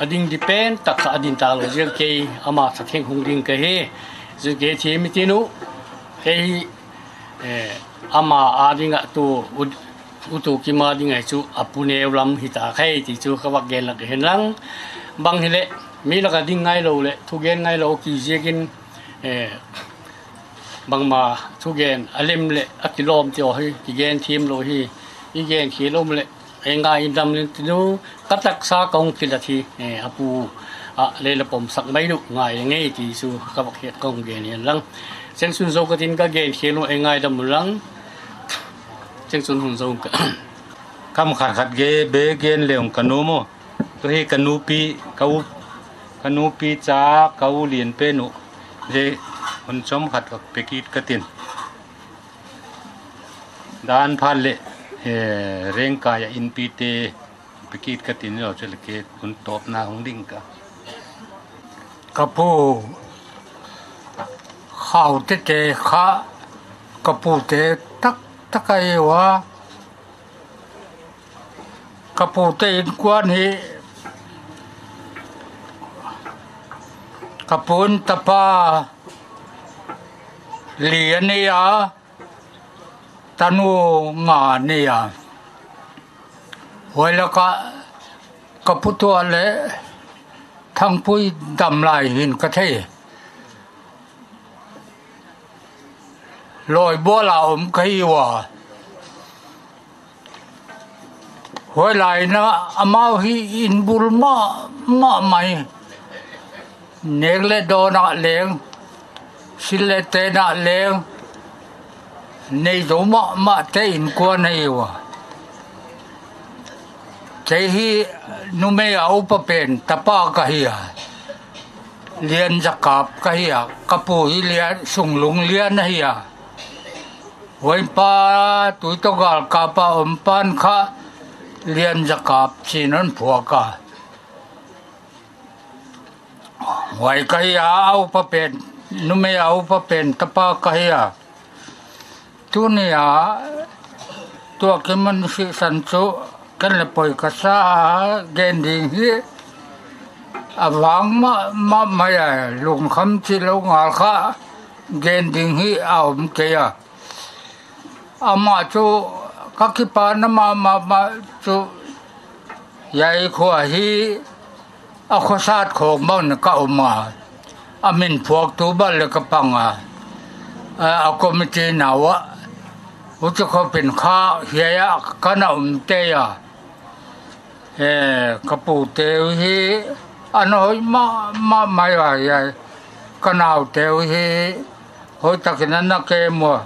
a ding di pen tak kha a din ta lo ziek kei ama sa theng hung ding ka hi. Zu ke thi mi ti nu kei hi, eh, ama a ding a tu u, u tu kim a ding ai chu a pu neu lam hi ta khai ti chu ka vak gen lak hin lang. Bang hi le mi lak a ding ngai lo le thu gen ngai lo ki ziekin, eh, bangma thu gen a lem le a kilawm ti o hi ki gen thiem lo hi i gen khi lawm le ei ngai dam lin ti nu ka taksa ka hung kilat hi, eh, a pu a le la pom sak mai nu ngai ngei ti chu ka vak hiat ka hung gen hian lang. Cheng chun zo ka tin ka gen khi nu ei ngai dam lang. Cheng chun hun zo ka. Kam khat khat ge be gen leung ka nu mo. Tu hi ka nu pi ka u, ka nu pi cha ka u lien pe nu. Je hun chom khat ka pe kit ka tin. Dan phan le, eh, rengkai a inpi te pe kit ka tin lo chu le ke hun tawp na hung ding ka. Ka pu khau te te kha, ka pu te tak tak a ei wa. Ka pu te inkuan hi, ka pu'n tapa li a ni a, tanu nga a ni a. Huai laka ka pu tuah le Thangpui dam lai hin ka thei. Lawi buala um ka hi ua. Huai laina amau hi inbul ma, ma mai. Nek le dona leng, sil le tena leng, nei zo ma, ma te inkuan a hi ua. Kei hi numei a upa pen tapa ka hi a. Lian Zakap ka hi a, ka pu hi Lian Sunglung Lian a hi a. Huai pa tui to gal kapa om pan kha Lian Zakap chin an phuak a. Huai ka hi a, a upa pen, numei a upa pen tapa ka hi a. Tunia, tua kiman si san chu, kan le poi ka sa gen ding hi, a vang ma, ma, ma ya, lungkham chi lo ngal kha, gen ding hi a om kei a. Ama chu, ka kipana ma, ma, ma chu, yai khua hi, a khosat khawng bang ka um a, a min phuak tu bal le ka pang a, a, a committee nau a, u chu khopin kha hiai a ka na um te a. E, ka pu te u hi, an hoi ma, ma, mai a hiai, ka nau te u hi, hoi takin an na ke mua.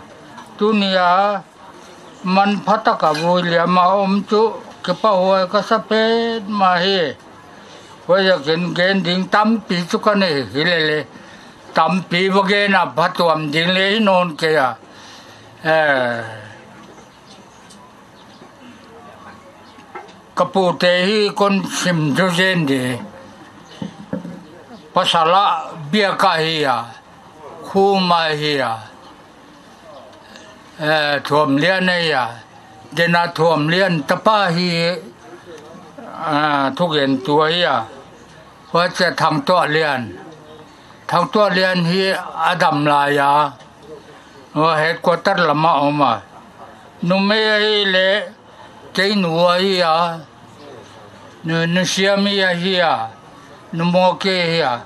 Tunia, man pha taka vui liam a om chu, kipa huai ka sa pen ma hi. Huai a kin gen ding tampi chu ka nei hi le le. Tampi va gen a pha tuam ding le hi non ke a. Eh. Ka pute hi kon sim chu zen de. Pasala biaka hi a. Khuma hi a. Eh, Thuamlian hi a. Dena Thuamlian tapa hi, ah, thugentu hi a. Huacha Thangtualian. Thangtualian hi a dam lai a. Hua headquarter lama um a. Numei hi le Keinu hi a, nu, nu Siami hi a, nu Moki hi a.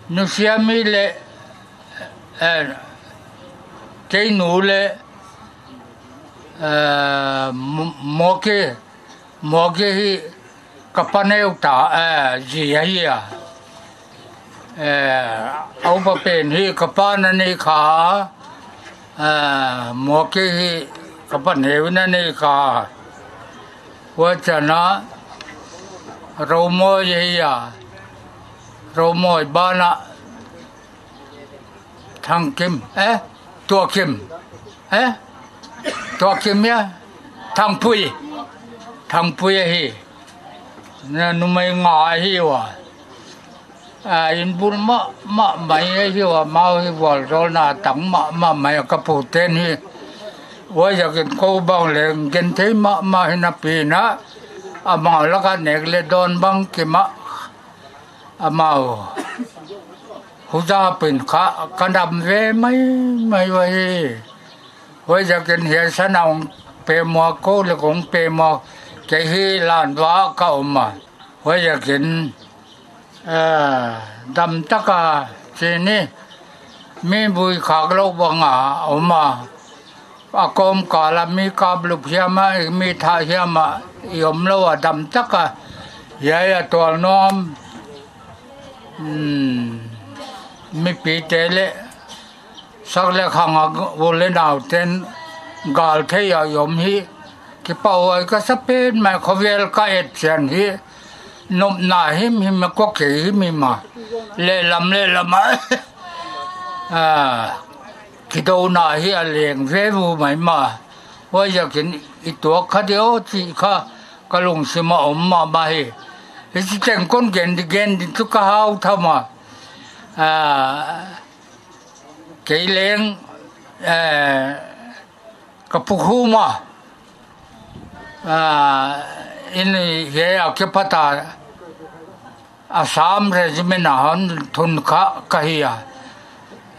Nu Siami le, eh, Keinu le, eh, Mo-, Moki, Moki hi ka pa neu ta, eh, zi hi a. Eh, a upa pen hi ka pa a ni kha, eh, Moki hi ka pa neu a ni kha. Huacha Romoi hi a, Romoi bana Thangkim, eh, Tuakim, eh, Tuakim ya, Thangpui, Thangpui hi, na numei nga hi wa. A, inbul mah, mah mai hi wa, mau hi vualzawlna tang mah, mah mai ka puten hi. Huaiziakin ko bang le gen thei mah, mah hi napi a, amau laka nek le dawn bang kima, amau huza pin kha, ka dam ve mai, mai wa hi. Huaiziakin hi a sana hung pe maw ko le kong pe maw, kei hi lan va ka um a. Huaiziakin, eh, dam taka chi ni, mi bui khak lo banga um a. A kawmkala mi kap lup hiama, mi tha hiama, i um lo a dam taka. Hiai a tual nuom, hmm, mipite le, sak le khanga u le nauten gal thei a i um hi. Kipahuai ka sa pen mai khawvel ka et chian hi. Nopna him him a ko kei him him a. Lehlam lehlam a. Ah, kidona hi a leng ve vu mai ma. Huaiziakin i tuak kha de aw chi kha ka lungsim a um mah mah hi. Hichi teng kon gen di gen di chu ka hau tham a. Ah, kei leng, eh, ka pu khuma, ah, in hi a ke pata Assam Regiment a hon thun kha ka hi a.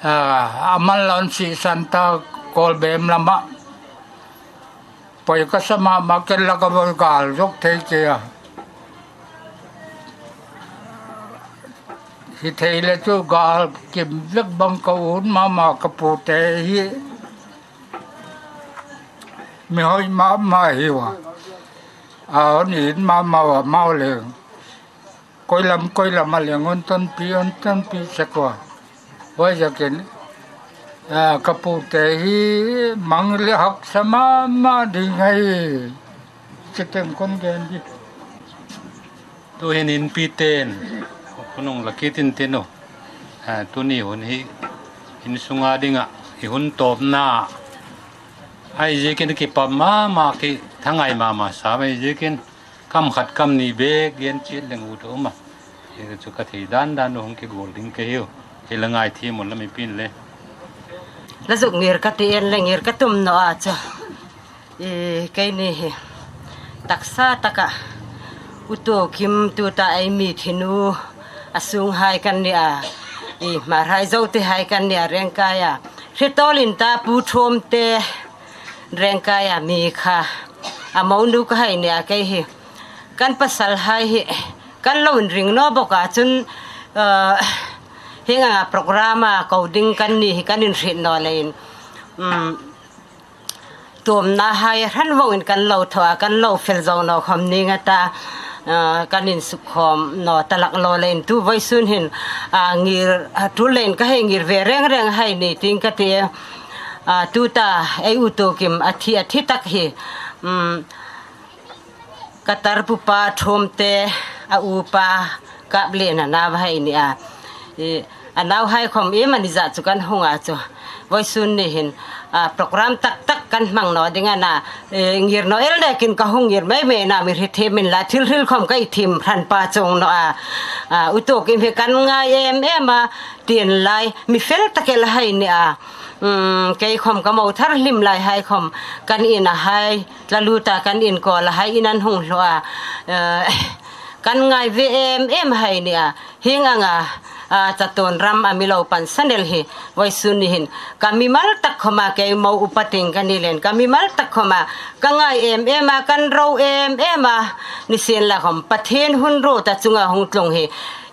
Ah, a man lon si santa Kolbem lama. Poi ka sa mah mah ken la ka voi gal zok thei che a. Hi thei le chu gal kim vek bang ka un mah mah ka pute hi. Mi hoi mah mah hi wa. A hon in mah mah wa mau le. Koi lam, koi lam a leng hon tonpi, hon tonpi sek wa. Huaiziakin, ah, ka pute hi mang le haksa mah mah ding a hi. Chiteng kon gen di. Tuhin inpiten, hun hung la kit in tin u. Ah, tuni hun hi, insunga dinga, i hun tawpna. Ahaiziakin kipak mah mah ki, thangai mah mah sa, ahaiziakin, kam khat kam ni bek gen chiet leng ut a um a. Hi chu ka thei dan dan hung kigual ding ka hi u. Hi la ngaithiem un la mi pin le. La zuk ngir ka ti en le ngir ka tum naw a chu. I, keini hi. Taksa taka. U Tuokim tuta ei mi thinu. A sunghai kan ni a. I, Hmarhai Zote hai kan ni a Rengkaia. Hre tawlin ta Pu Thuomte. Rengkaia mi kha, a monu ka hai nia kei hi. Kan pasalhai hi, kan lo inring naw bawk a chun, eh, hieng anga program a ko ding kan ni hi kan inhriet naw leiin, um, tuomnahai hran vawngin kan lo thaw a, kan lo fel zo naw khawm ning a ta, eh, kan insukkhawm naw ta lak law leiin tu vawisun hin, ah, ngir, ah, tul leiin ka hei ngir ve reng reng hai ni ting ka ti. A, tuta, ei U Tuokim a thi, a thi tak hi, um, ka tar pupa Thuomte, a upa Kaplien a nau hai ni a. I, a nauhai khawm iem a ni zat chu kan hung a chu. Vawisun ni hin, a, program tak tak Kan hmang naw ding a na, eh, ngir naw el nekin ka hung ngir mei mei na, mi hre thiem inla, thil hril khawm ka thiem hran pa chuong naw a. Ah, U Tuokim hi kan ngai em em a, tien lai, mi fel tak el hai a nih a. Hmm, kei khawm ka mo thar hlim lai hai khawm, kan ina hai, tla lu ta kan inkawl a hai in an hung hlaw a. Eh, kan ngai ve em em hai a nih a. Hieng anga, a, chatuon ram a mi lo pansan el hi, vawisun ni hin ka mimal tak khawma kei mo upa tieng ka ni leiin, ka mimal tak khawma ka ngai em em a, kan ro em em a, nisienlakhawm Pathien hun ruot a chunga hung tlung hi,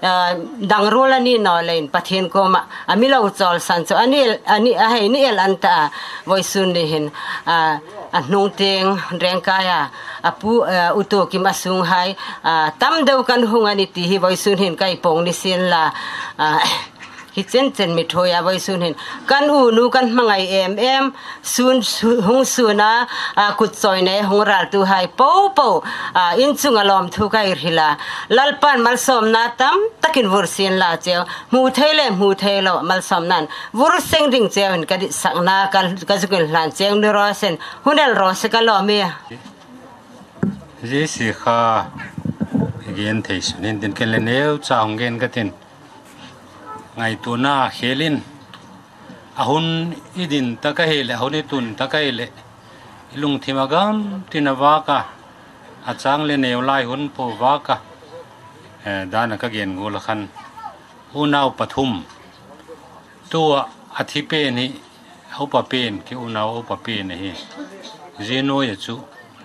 a, dang ruol a ni naw leiin Pathien kuoma a mi lo chawlsan chu a ni el, a ni, a hei ni el an ta a, vawisun ni hin, a, a hnung tieng rengkai a, a pu, a, U Tuokim a sung hai, a, tam deu kan hung a nih ti hi vawisun hin ka hei pawng nisienla, a, hi chen chen mi ṭhuoi a, vawisun hin kan unu kan hmangai em em, sun su-, hung sun a, a, kut chawi nei hung raltu hai po po, a, in chunga lawmthu ka hei hril a, Lalpan malsawmna tam takin vur sienla cheu, hmu thei le hmu thei lo malsawmna'n vur seng ding cheu hin ka ditsakna ka, ka zuk inhlan cheu ni raw se, hun el raw se ka lawm e. Zie si kha, gen thei sun hin tin ken le neu cha hung gen ka tin. Ngaituona khelin, a hun i din tak a hei le, a hun i tun tak a hei le, i lungthim a gam tin a vak a, a chang le neu lai hun po vak a, eh, dan a ka gen guol a khan. Unau pathum. Tua a thi pen hi, a upa pen, kei unau a upa pen a hi. Zie nuoi a chu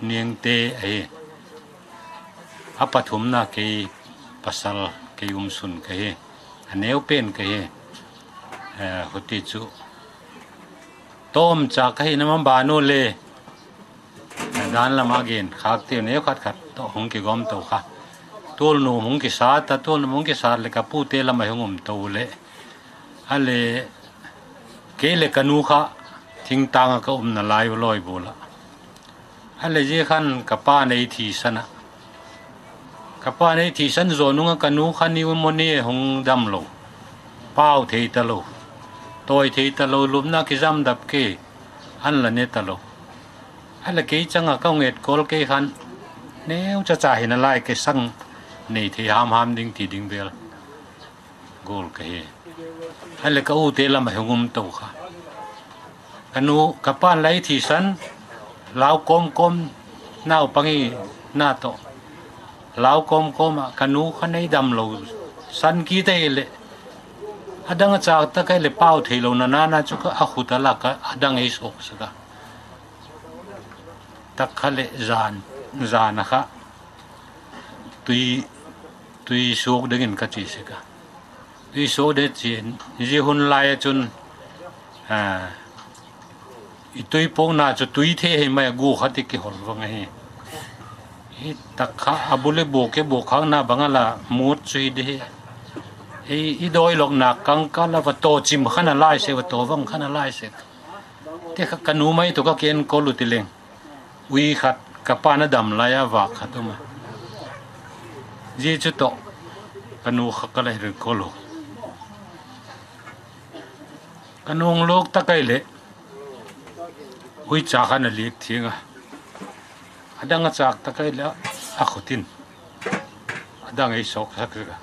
Niangte a hi. A pathumna kei pasal, kei um sun ka hi. A neu pen ka hi. Eh, huti chu. Tawm cha ka hi na man ba nu le. Dan lama gen khak te neu khat khat tawh hung kigawm to kha. Tuolnu hung kisat a, tuolnu hung kisat le ka pute lama hung um to le. A le kei le ka nu kha thingtanga ka umna lai u lawi bula. A le zie khan ka pa nei thi san a. Ka pa nei thi san zo nunga ka nu kha pneumonia hung dam lo. Pau thei ta lo. Tawi thei ta lo, lupna kizam dap ke. An la ne ta lo. A le kei changa ka hung et kawl kei khan. Neu cha cha hin a lai ke sang nei thei ham ham ding ti ding vel. Guol ka hi. A le ka u te lama hung um to kha. Ka nu, ka pa'n la ei thi san, lau kawm kawm, naupangina tawh. Lau kawm kawma, ka nu kha nei dam lo, san ki te le. A dang a chak tak a le pau thei lo na na na chu kha a khut a lak a, a dang ei suok sak a. Tak kha le zan, zan a kha. Tui, tui suok dingin ka chi sak a. Tui suok ding chin, zie hun lai a chun, a, i tui pawkna chu tui the hei mai a gu kha ti ki hol vang a hi. I tak kha a bul le buk e buk khak na bang a la mut chu hi de hi. Ei, i dawi lawk na kang ka la va taw chim khan a lai se, va taw vang khan a lai se. Te kha ka nu mai tu ka ken kawl u ti leng. Ui khat ka pa'n a dam lai a vak khat um a. Zie chu tawh ka nu kha ka la hre kawl u. Ka nu hung lawk tak a le. Ui cha khan a liek thieng a. A dang a chak tak a le a khutin. A dang ei suok sak sak a.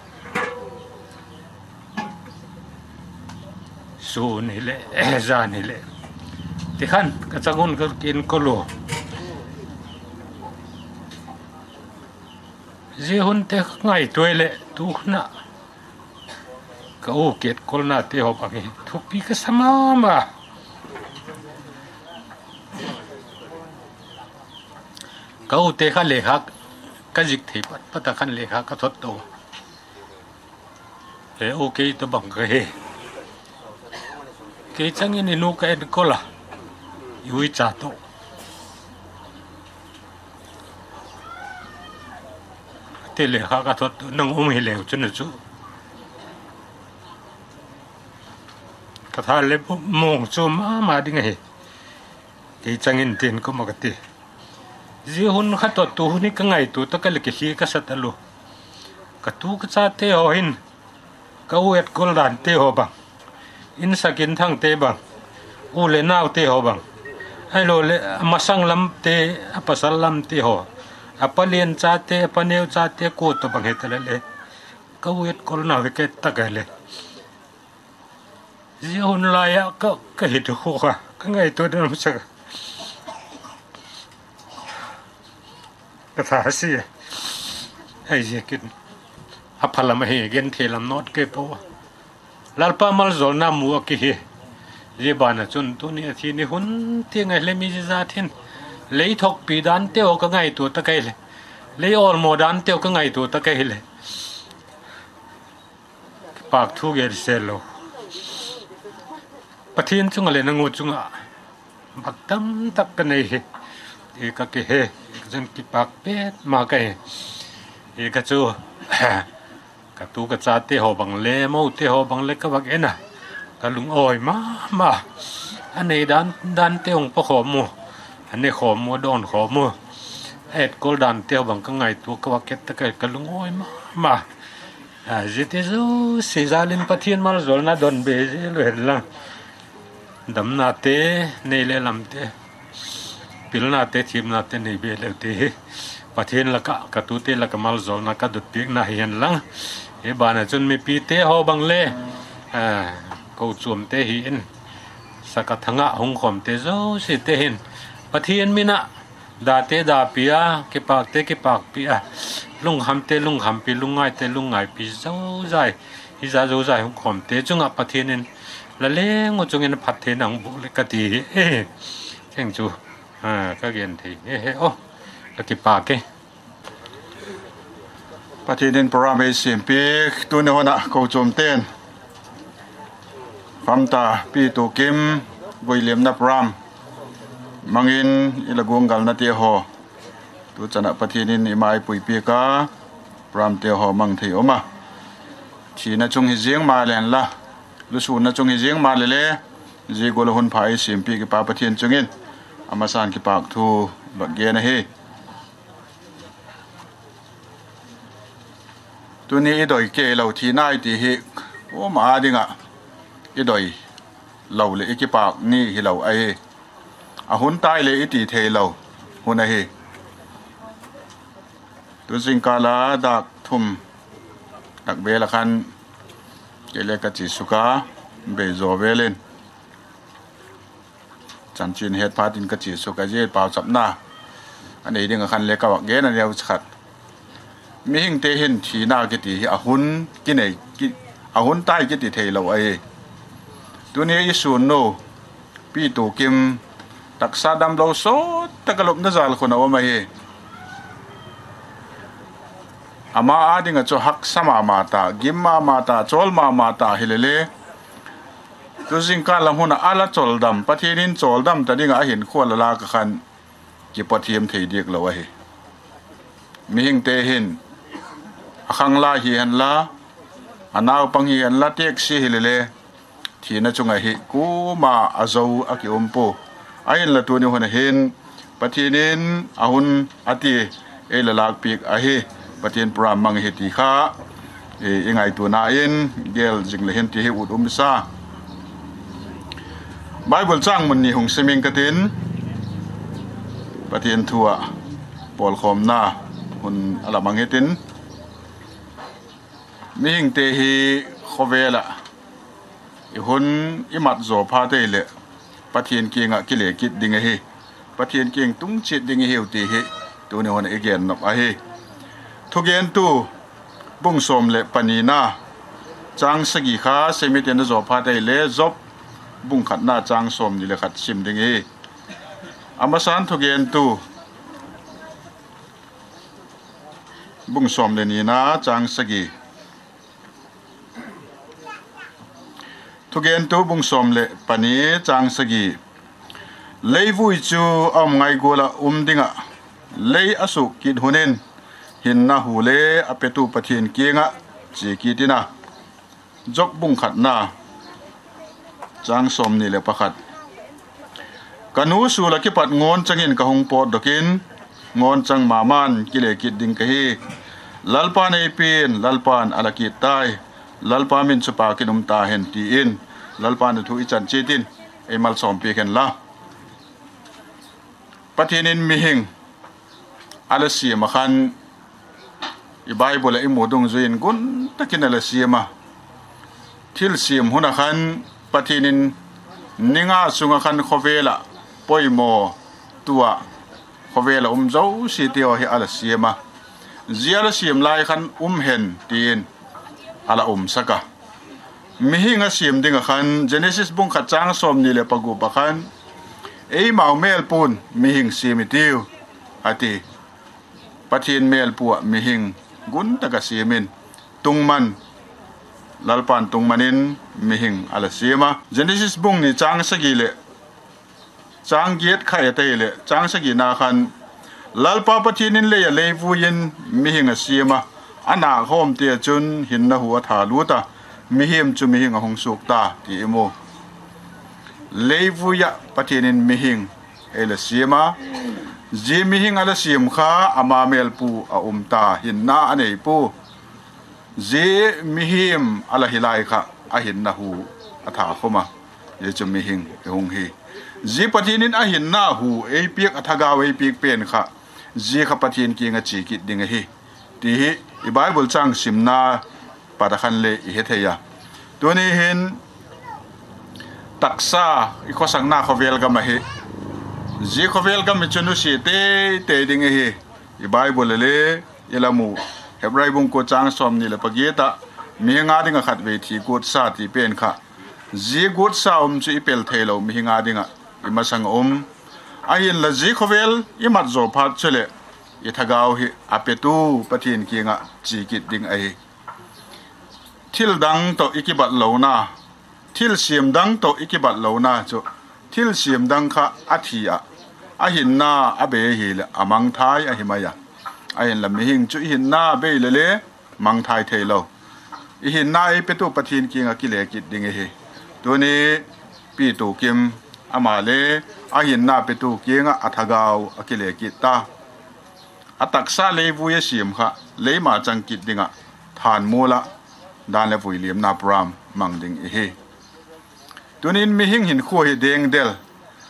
Sun hi le, zan hi le. Ti khan, ka chang un ka ken kawl u. Zie hun te ngaituo le, tu khuna. Ka u ket kawlna te hop ang hi. Thupi ka sa mama. Ka u te kha lekha ka zik thei pat pat a khan lekha ka thot to. He u kei to bang ka he. Kei changin i nu ka en kawl a. I ui cha to. Te lekha ka thot to nang um hi leu chu na chu. Ka tha le mong chu mama ding a he. Kei changin tin ko ma ka ti. Zie hun kha tawt tu hun hi ka ngaituo tak a le ke hli ka sa ta lo. Ka tu ka cha te ho hin. Ka u et kawl dan te ho bang. In sak in thang te bang. U le nau te ho bang. Hai lo le, a masang lam te, a pasal lam te haw, a pa lien cha te, a pa neu cha te, ko to bang he ta le le. Ka wet kol na wet ke ta ka le. Zia hun laia ka, ka hi tu khu ka, ka ngaituo dam sa ka. Ka tha si. Ai zia kin. A phalam a hi gen thei lam nawt ke po. Lalpa malzawlna mu a ki hi. Zia bana chun tuni a thi ni hun ti ngai le mi zia zat hin. Lei thok pi dan te o ka ngaituo ta kai le. Lei awlmo dan te o ka ngaituo ta kai le. Pak thu gen se lo. Pathien chunga le nang u chunga. Bak tam tak ka nei hi. E ka ke he. Zan kipak pet ma ka he. E ka chu. Ka tu ka cha te haw bang le, mo te haw bang le ka vak en a. Ka lung awi ma ma. A nei dan, dan te hong pa khawm u. A nei khawm u, dawn khawm u. A et kol dan te haw bang ka ngaituo ka vak et ta ka, ka lung awi ma ma. A, zia te zo si zalin Pathien malzawlna don be zie lo hen lang. Damna te, nei le lam te. Pilna te, thiemna te nei be lo te hi. Pathien laka, ka tu te laka malzawlna ka dut piekna hi hen lang. Hi bana chun mipi te haw bang le. A, ko chuam te hi in. Saka thanga hung khawm te zo si te hin. Pathien mina. Da te da pi a, kipak te kipak pi a, lungkham te lungkham pi, lungngai te lungngai pi zo zai, hi za zo zai hung khawm te chunga Pathienin la leng u chungin phat theina hung buk le ka ti hi. E, cheng chu, a, ka gen thei. E, he, o, ka kipak e. Pathienin program ei siem piek, tuni huna ko chuam ten. Famta Pi Tukim, voi liemna program. Mangin i la guang galna te haw. Tu chana Pathienin i mai pui piek a, program te haw mang thei um a. Thina chung hi zing ma len la. Lusunna chung hi zing ma le le. Zia gual hun pha ei siem piek i Pa Pathien chungin. Ama san kipak thu bak gen a hi. Tuni i doi ke lo thina i ti hi, um a dinga i doi lo le i kipak ni hi lo a hi. A hun tai le i ti thei lo hun a hi. Tu zingkala dak thum dak bela khan ke le ka chi suka bei zo velin. Chanchin het phatin ka chi suka zia pauchapna. A nei dinga khan le ka vak gen a neu khat. Mihing te hin thina ki ti hi a hun ki nei, ki, a hun tai ki ti thei lo a hi. Tuni i sun nu, Pi Tukim, taksa dam lo sawt taka lupna zal khun a um a hi. Ama a dinga chu haksa ma ma ta, gim ma ma ta, chawl ma ma ta hi le le. Tu zingkal lam huna a la chawl dam, Pathienin chawl dam ta dinga a hin khual a la ka khan ki Pathien thei dik lo a hi. Mihing te hin a khang lai hi hen la, a naupang hi hen la, tek si hi le le. Thina chunga hi kuma a zo a ki um pu. A hin la tuni huna hin Pathienin a hun a ti ei la lak piek a hi. Pathien program mang hi ti kha. I, i ngaituo na in gel zing le hin ti hi ut um sa. Bible chang mun ni hung siming ka tin. Pathien thua pawl khawmna hun a la mang hi tin. Mihing te hi khawvela i hun i mat zo pha te le Pathien kienga ki le kit ding a hi. Pathien kieng tung chiet ding i hiu ti hi tuni huna i gen nop a hi. Thugentu bung sawm le panina chang sagi kha semitin a zo pha te le Job bung khatna chang sawm ni le khat sim ding hi. Amasan thugentu bung sawm le nina chang sagi. Thugentu bung sawm le pani chang sagi. Leivui chu a um ngai guala um dinga lei a suk kit hunin hinna hu le a petu Pathien kienga chi kit ina. Job bung khatna chang sawm ni le pakhat. Ka nu sula kipat ngawn changin ka hung pawt dokin ngawn chang maman ki le kit ding ka hi. Lalpan ei pin, Lalpan a la kit tai. Lalpa min chu pakin um ta hen tiin Lalpan a thu i chan chitin ei malsawm piek hen la. Pathienin mihing a la siem a khan, i Bible-a i hmu dungzuiin gun takin a la siem a. Thil siem huna khan Pathienin ni nga sunga khan khawvela poimaw tua khawvela um zosie te hi a la siem a. Zia la siem lai khan um hen tiin a la umsak a. Mihing a siem dinga khan Genesis bung khat chang sawmhni le pagup a khan, eimau hmêlpuin mihing siem i tiu, a ti. Pathien hmêlpua mihing gun taka siemin, tungman, Lalpan tungmanin mihing a la siem a. Genesis bung hni chang sagi le chang giat kha ei ta le, chang sagina khan, Lalpa Pathienin leia leivuiin mihing a siem a, a nâk hawm te chun hinna hu a tha lût a, mihing chu mihing a hung suok ta, ti i hmu. Leivuia Pathienin mihing ei la siem a, zia mihing a la siem kha ama hmêlpu a um ta, hinna a nei pu. Zia mihing a la hi lai kha a hinna hu a tha khawm a, zia chu mihing ei hung hi. Zia Pathienin a hinna hu ei piek, a thagau ei piek pen kha, zia kha Pathien kienga chie kit ding a hi, ti hi i Bible chang simna pat a khan le i he thei a. Tuni hin taksa i khawsakna khawvel gam a hi. Zia khawvel gam hi chu nusie tei tei ding a hi. I Bible le i la hmu, Hebrai bung kuo chang sawmhni le pagiat a, mihinga dinga khatvei thi guotsa ti pen kha, zia guotsa um chu i pel thei lo, mihinga dinga i masang um. A hinla zia khawvel i mat zo phat chu le i thagau hi a petu Pathien kienga chie kit ding a hi. Thil dang tawh i kibat lona, thil siem dang tawh i kibat lona chu, thil siem dang kha a thi a, a hinna a bei hi le a mangthai a hi mai a. A hinla mihing chu i hinna bei le le mangthai thei lo. I hinna ei petu Pathien kienga kile kit ding a hi. Tuni Pi Tukim ama le a hinna petu kienga a thagau a kile kit ta. A taksa leivui a siem kha, leima chang kit dinga thanmuola dan le vuiliemna program mang ding i hi. Tunin mihing hinkhua hi dengdel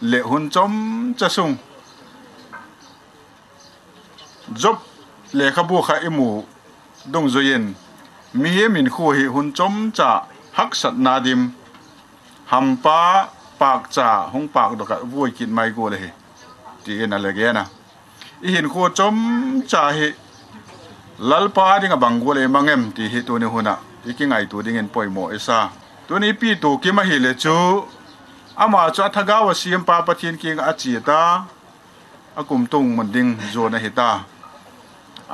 le hun chomcha sung Job lekhabu kha i hmu dungzuiin, mihing hinkhua hi hun chomcha haksatna dim, hampa pakcha hung pak dawka vuoi kit mai guol a hi, tiin a la gen a. I hinkhua chomcha hi Lalpa dinga bang guol ei mang em ti hi tuni huna i kingaituo dingin poimaw ei sa. Tuni Pi Tukim a hi le chu, ama chu a thagau a siempa Pathien kienga a chie ta, a kumtuong mun ding zuon a hi ta.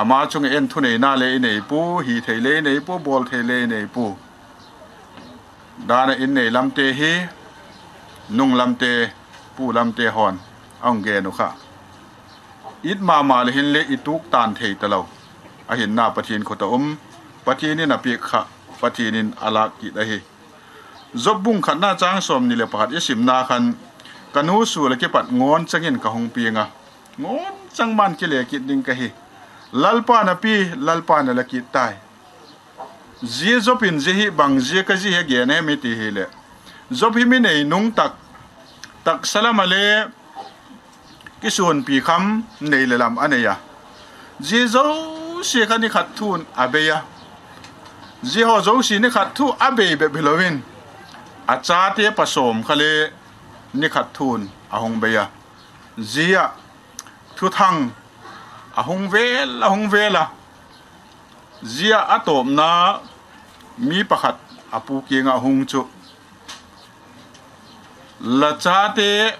Ama chunga en thuneina le i nei pu, hi thei le i nei pu, bawl thei le i nei pu. Dana in nei lamte hi, nung lamte, pu lamte hon, a hung gen u kha. It mama le hin le i tuok tan thei ta lo. A hinna Pathien khawta um, Pathienin a piek kha, Pathienin a lak kit a hi. Job bung khatna chang sawmhni le pakhat i simna khan, ka nu suol a kipat ngawn changin ka hung pieng a. Ngawn chang man kile kit ding ka hi. Lalpa na pi, Lalpa na la kit tai. Zia Jobin zia hi bang zia ka zia hi gen em i ti hi le, Job hi mi nei nung tak, taksa lama le kisuonpi kham nei le lam a nei a. Zia zosia kha ni khat thuin a bei a. Zia haw zosia ni khat thu a bei bep hi loin, a chate pasawm kha le ni khat thuin a hung bei a. Zia thuthang a hung vel, a hung vel a. Zia a tawpna mi pakhat a pu kienga hung chu, la chate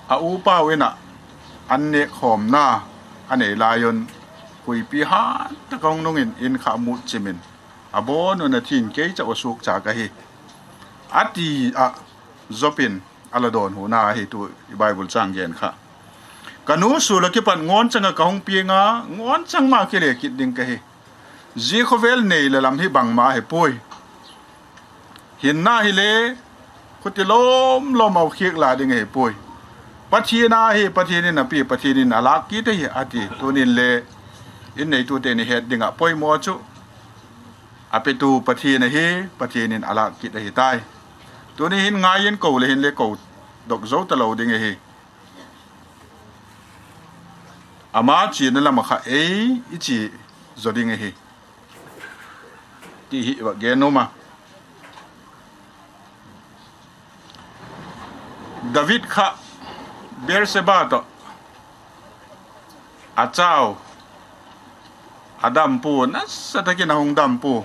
a upa ina an nek khawmna a nei laiin, kuipi han taka hung nungin in kha mut chimin, a bawn un a thin kei chau a suok chak a hi, a ti a. Jobin a la dawn huna a hi tu i Bible chang gen kha. Ka nu suol a kipat ngawn changa ka hung pieng a, ngawn chang ma kile kit ding ka hi. Zia khawvel nei le lam hi bangma hi pui. Hinna hi le, khuti lawm lawm au khiek la ding hi pui. Pathien a hi, Pathienin a pi, Pathienin a lak kit a hi a ti. Tunin le, in neitu te ni het dinga poimaw chu, a petu Pathien a hi, Pathienin a lak kit a hi tai. Tuni hin ngaiin ko le hin le ko dok zo ta lo ding a hi. Ama china lama kha ei i chi zo ding a hi, ti hi i va gen nuom a. David kha Beerseba tawh a chau, a dam pu, nasa takin a hung dam pu.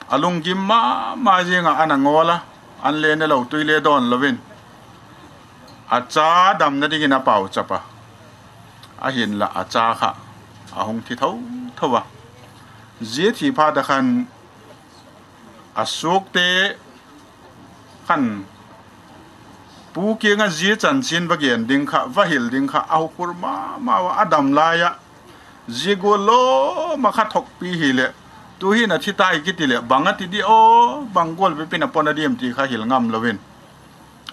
A lunggim ma ma zinga an a ngawl a, an le ne lo, tui le dawn lovin. A cha damna dingin a pau chap a. A hin la a cha kha a hung thi tho tho a. Zie thi pha ta khan a suokte khan pu kianga zie chanchin va gen ding kha, va hil ding kha a hukhur ma ma a, a dam laia zie gual lawma kha thawkpi hi le, tu hin a thi tai ki ti le, bang a ti di aw, bang gual bepin a pawna diem ti kha hil ngam lovin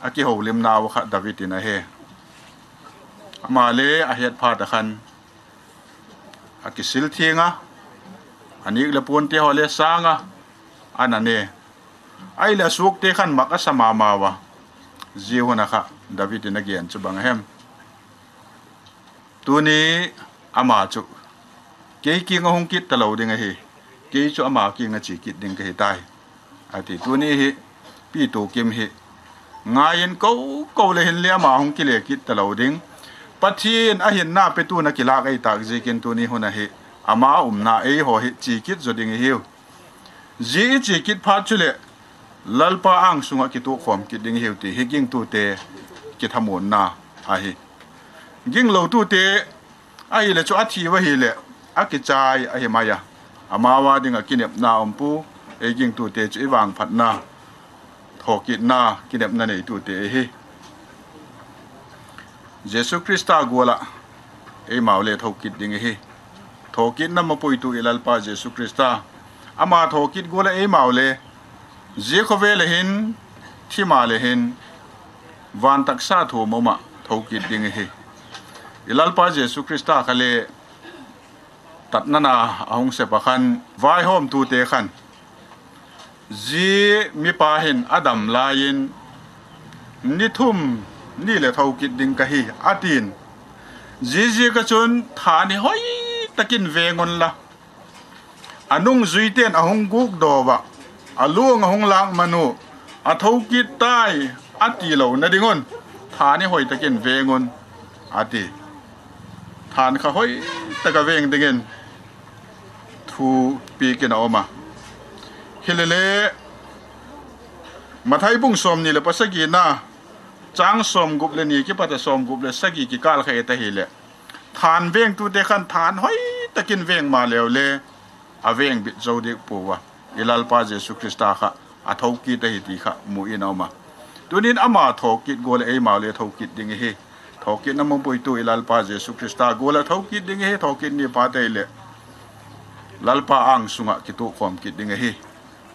a kiholimna aw kha David in a he. Ama le a het pha ta khan a kisil thieng a, a nik le puon te haw le sang a, an a ne. Ai le a suokte khan mak a sa ma ma a. Zie huna kha David in a gen chu bang a hem? Tuni ama chu kei kianga hung kit ta lo ding a hi, kei chu ama kianga chi kit ding ka hi tai, a ti. Tuni hi Pi Tukim hi ngaiin ko ko le hin le ama hung kile kit ta lo ding. Pathien a hinna petu na kilak ei tak zikin tuni huna hi ama umna ei haw hi chi kit zo ding i hiu. Zie i chi kit pha chu le Lalpa ang sunga kitu khawm kit ding i hiu ti hi gingtute kithamuonna a hi. Ging lo tute a hi le chu a thi va hi le a kichai a hi mai a. Ama va dinga kinepna um pu, ei gingtute chu i vangphatna, thawkitna, kinepna neitute ei hi. Jesu Krista guala ei mau le thawkit ding i hi. Thawkitna mapuitu i Lalpa Jesu Krista. Ama thawkit guala ei mau le zie khawvel a hin, thi ma le hin, van taksa thu mawma thawkit ding i hi. I Lalpa Jesu Krista kha le tatnana a hung sep a khan vaihawmtute khan zie mipa hin a dam laiin ni thum ni le thawkit ding ka hi a tin. Zie zie ka chun tha ni hoi takin veng un la. A nungzuiten a hung guk daw va, a luong a hung lak manu, a thawkit tai a ti lo na ding un, tha ni hoi takin veng un, a ti. Than kha hoi taka veng dingin thu pikin a um a. Hi le le, Mathai bung sawmni le pasagina, chang sawmgup le ni kipata sawmgup le sagi kikal kha ei ta hi le, than vengtute khan than hoi takin veng ma leu le, a veng bit zo dik pu a. I Lalpa Jesu Krista kha a thawkit a hi ti kha mu in a um a. Tunin ama thawkit guala ei mau le thawkit ding i hi. Thawkitna mapuitu i Lalpa Jesu Krista guala thawkit ding i hi, thawkit ni pa te le Lalpa ang sunga kitu khawm kit ding i hi.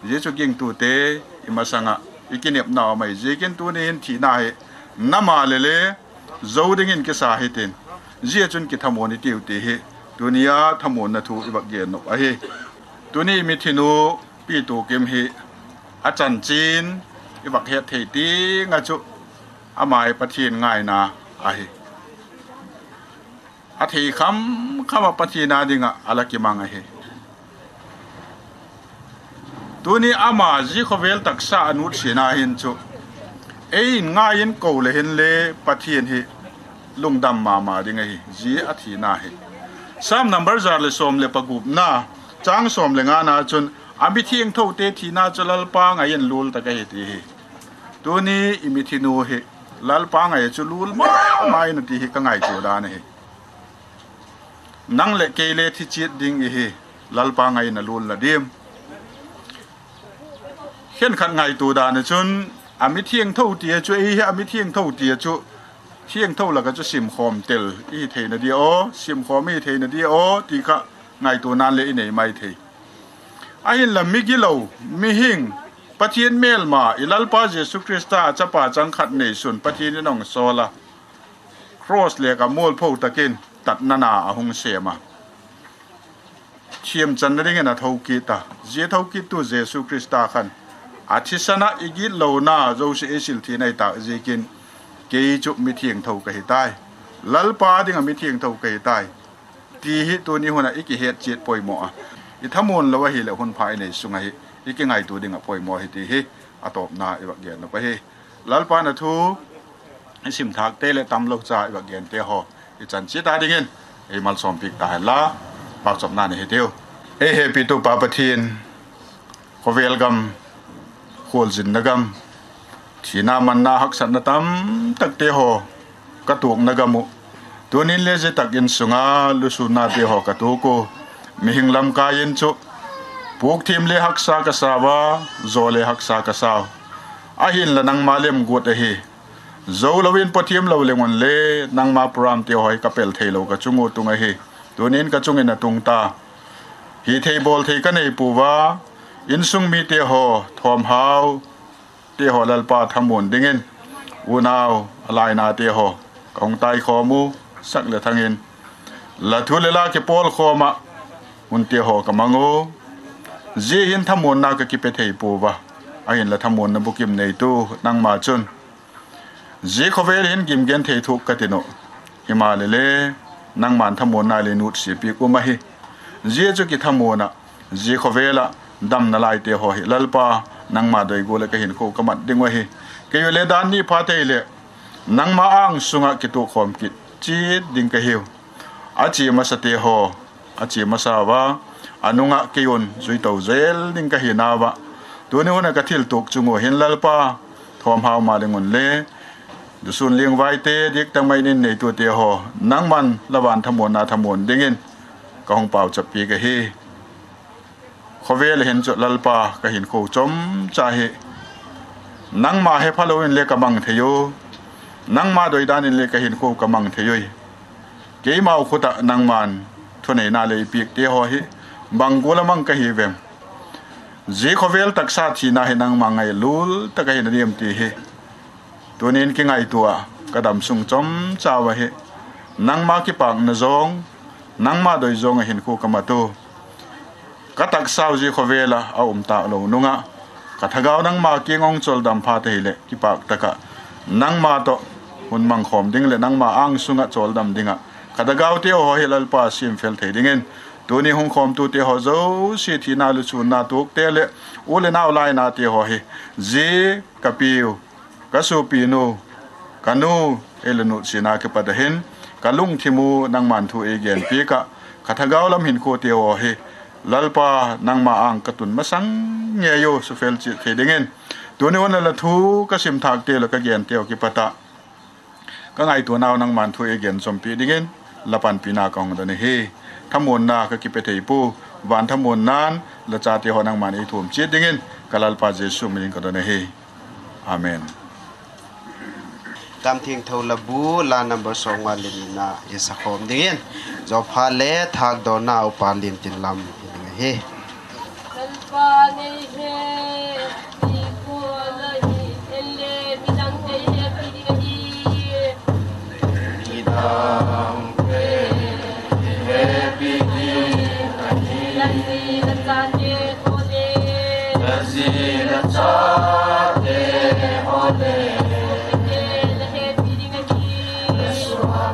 Zie chu gingtute i masanga i kinepna a um a, zikin tuni hin thina hi na ma le le zo dingin kisa hi tin. Zie chun kithamuon i tiu ti hi. Tunia thamuonna thu i va gen nawk a hi. Tuni mi thinu Pi Tukim hi a chanchin i va het thei tieng a chu ama hi Pathien ngaina a hi. A thei kham khama Pathien a dinga a la kimang a hi. Tuni ama zie khawvel taksa a nut sina hin chu ei ngaiin ko le hin le Pathien hi lungdam ma ma ding a hi, zie a thina hi. Sam number za le sawm le pagupna, chang sawm le ngana chun a mi thiengthote thina chu Lalpa ngaiin lul tak a hi ti hi. Tuni i mi thinu hi Lalpa ngaia chu lul ma ma i na ti hi ka ngaituo dan a hi. Nang le kei le thi chiet ding i hi, Lalpa ngaina lul na ding. Khenkhat ngaituo dan a chun a mi thiengtho tia chu ei hi a mi thiengtho tia chu thiengtho laka chu simkhawm tel i hi theina dia aw, simkhawm i hi theina dia aw ti kha ngaituo nan le i nei mai thei. A hin la mi gilo, mihing, Pathien hmelma, i Lalpa Jesu Krista a chapa chang khat nei sun Pathienin a hung sawl a. Cross le ka mualpho takin tatnana a hung sem a. Thiem channa dingin a thawkit a. Zie thawkittu Jesu Krista khan a thisana i gitlona zosia ei silthina i tak zikin kei chu mi thiengtho ka hi tai. Lalpa dinga mi thiengtho ka hi tai ti hi tuni huna i kihet chiet poimaw a, i thamuon lo a hi le hun pha i nei sunga hi i kingaituo dinga poimaw hi ti hi a tawpna i va gen nop a hi. Lalpa na thu i sim thak te le tam lo cha i va gen te ho i chan chiet ta dingin ei malsawm piek ta hen la, pak chawpna ni hi tiu. Ei hepitu Pa Pathien, khawvel gam, khuolzinna gam, thina manna haksatna tam tak te ho ka tuokna gam u, tunin le zia tak in sunga lusunna te ho ka tuok u, mihing lamkai in chu puk thiem le haksa ka sau a, zo le haksa ka sau. A hin la nangma lem gut a hi. Zo lo in po thiem lo le ngun le nangma program te ho hi ka pel thei lo ka chung u tung a hi. Tunin ka chungin a tung ta. Hi thei bawl thei ka nei pua a, insung mi te ho, thawmhau te ho Lalpa thamuon dingin, unau a laina te ho ka hung tai khawm u, sak le thangin la thu le la kipawl khawma hun te ho ka mang u. Zia hin thamuonna ka kipe thei pua a, a hin la thamuonna bukim neitu nangma chun zia khawvel hin gim gen thei thuk ka ti naw. Hi ma le le, nangman thamuonna le nutsi piek um a hi. Zia chu kithamuona, zia khawvela damna lai te ho hi Lalpa, nangma doi guola ka hin ko ka mat ding u a hi. Kei u le dan ni pha thei le nangma ang sunga kituok khawm kit chiet ding ka hi u. A chi masa te ho a chi masa a, a nunga kei un zui to zel ding ka hi naw a. Tuni huna ka thil tuok chung u hin Lalpa, thawmhau ma le ngun le, dusun lingvai te, dik tak mai in neitu te ho, nangman la van thamuonna thamuon dingin ka hung pauchap piek a hi. Khawvel hin chu Lalpa ka hin ko chom cha hi. Nangma hepha lo in le ka mang thei u. Nangma doi dan in le ka hin ko ka mang thei u. Keima u khuta nangman thuneina le i piek te ho hi bang guola mang ka hi vem. Zia khawvel taksa thina hi nangma ngailul taka hin a diem ti hi tunin kingaituo a, ka dam sung chom cha u a hi. Nangma kipakna zawng, nangma doi zawng a hin ko ka mat u. Ka taksa u zia khawvela a um tak lo nunga ka thagau nangma kiang hung chawldam pha thei le kipak taka nangma tawh hun mang khawm ding le nangma ang sunga chawldam dinga ka thagau te ho hi Lalpa siem fel thei dingin, tuni hung khawmtu te ho zosia thina lusunna tuok te le u le nau laina te ho hi zia ka pi u, ka supi nu, ka nu, ei la nutsina kipat a hin ka lungthim u nangman thu ei gen piek a, ka thagau lam hin ko te ho hi Lalpa nangma ang ka tun masang ngei u, sufel chiet thei dingin, tuni huna la thu ka sim thak te le ka gen te ho kipat a ka ngaituo nau nangman thu ei gen chawm piek dingin la panpina ka hung don a hi. Thamuonna ka kipe thei pua, van thamuonnan la chate ho nangman ei thuom chiet dingin ka Lalpa Jesu hmingin ka don a hi. Amen. Dam Thiengtho la bu la number sawmnga le lina i sa khawm dingin, Zophar le Thakdawna Upa Lientinlam hi ding a hi. Lalpa ngei he, mi ko la hi, ele mi dang te he pi ding a hi. Mi dang te he pi ding a hi. La zi la cha te ho le. La zi la cha te ho le. He la he pi ding a hi. La suapi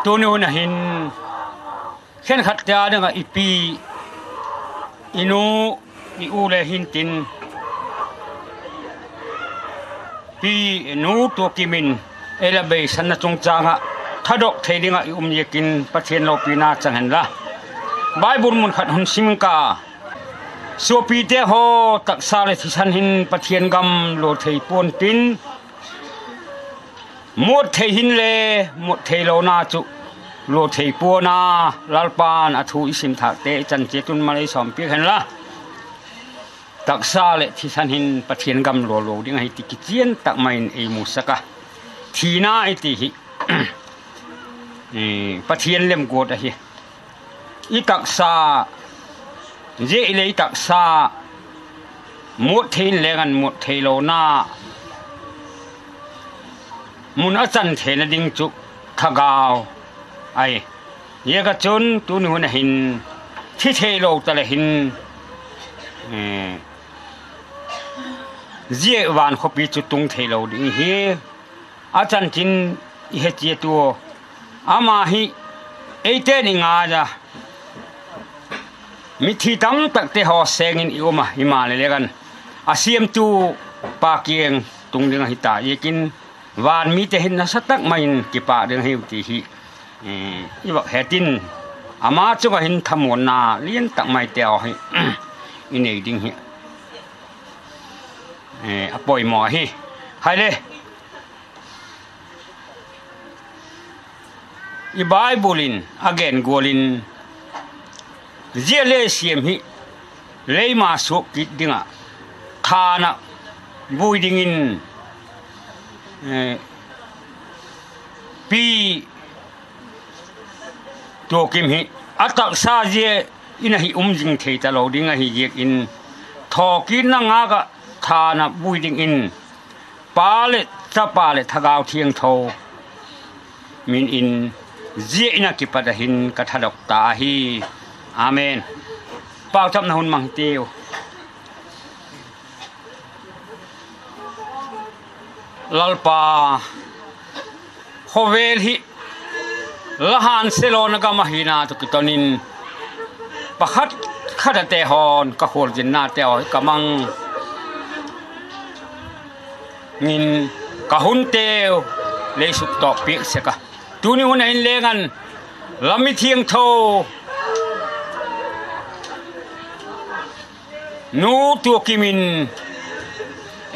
Tuni hun hin khenkhat te a dinga i pi, i nu, i u le hin tin, pi, nu Tuokimin ei la beisanna chungchanga thadok thei dinga i um ziekin Pathien lopina chang hen la. Bible mun khat hun sim ka. Suapite haw, taksa le thisan hin Pathien gam lua thei puon tin, muot thei hin le muot thei lona chu lua thei puon a, Lalpan a thu i sim thak te i chan che tun mal ei sawm piek hen la. Taksa le thisan hin Pathien gam lua lo ding a hi ti kichian tak maiin ei mu sak a. Thina i ti hi, eh, Pathien lem guot a hi. I taksa, zia i le i taksa, muot thei hin le ngan muot thei lona mun a chan theina ding chu thagau a hi. Ziaka chun tuni hun a hin thi thei lo ta le hin, eh, zia van khawpi chu tung thei lo ding hi. A chanchin i he chiet u. Ama hi eiten i ngai a. Mithi tam tak te haw sengin i um a, i ma le le kan. A siemtu pa kiang tung ding a hi ta. Ziekin van mite hin nasa tak maiin kipak ding a hiu ti hi, eh, i vak hetin, ama chunga hin thamuonna lian tak mai te aw hi i nei ding hi, eh, a poimaw a hi. Hai le. I Bible-in a gen gualin, zia le siem hi leima suok kit dinga, thana vui dingin, eh, pi Tuokim hi a taksa zia ina hi um zing thei ta lo ding a hi ziekin, thawkitna ngaka thana vui dingin, Pa le Chapa le Thagau Thiangtho minin zia ina kipat a hin ka thadok ta a hi. Amen. Pauchapna hun mang tiu. Lalpa, khawvel hi la han se lona gam a hina chu kitonin, pakhat khata te hon ka khuolzinna te haw hi ka mangin, ka hun teu lei suk tawk piek sek a. Tuni hun a hin le ngan la mi thiangtho Nu Tuokimin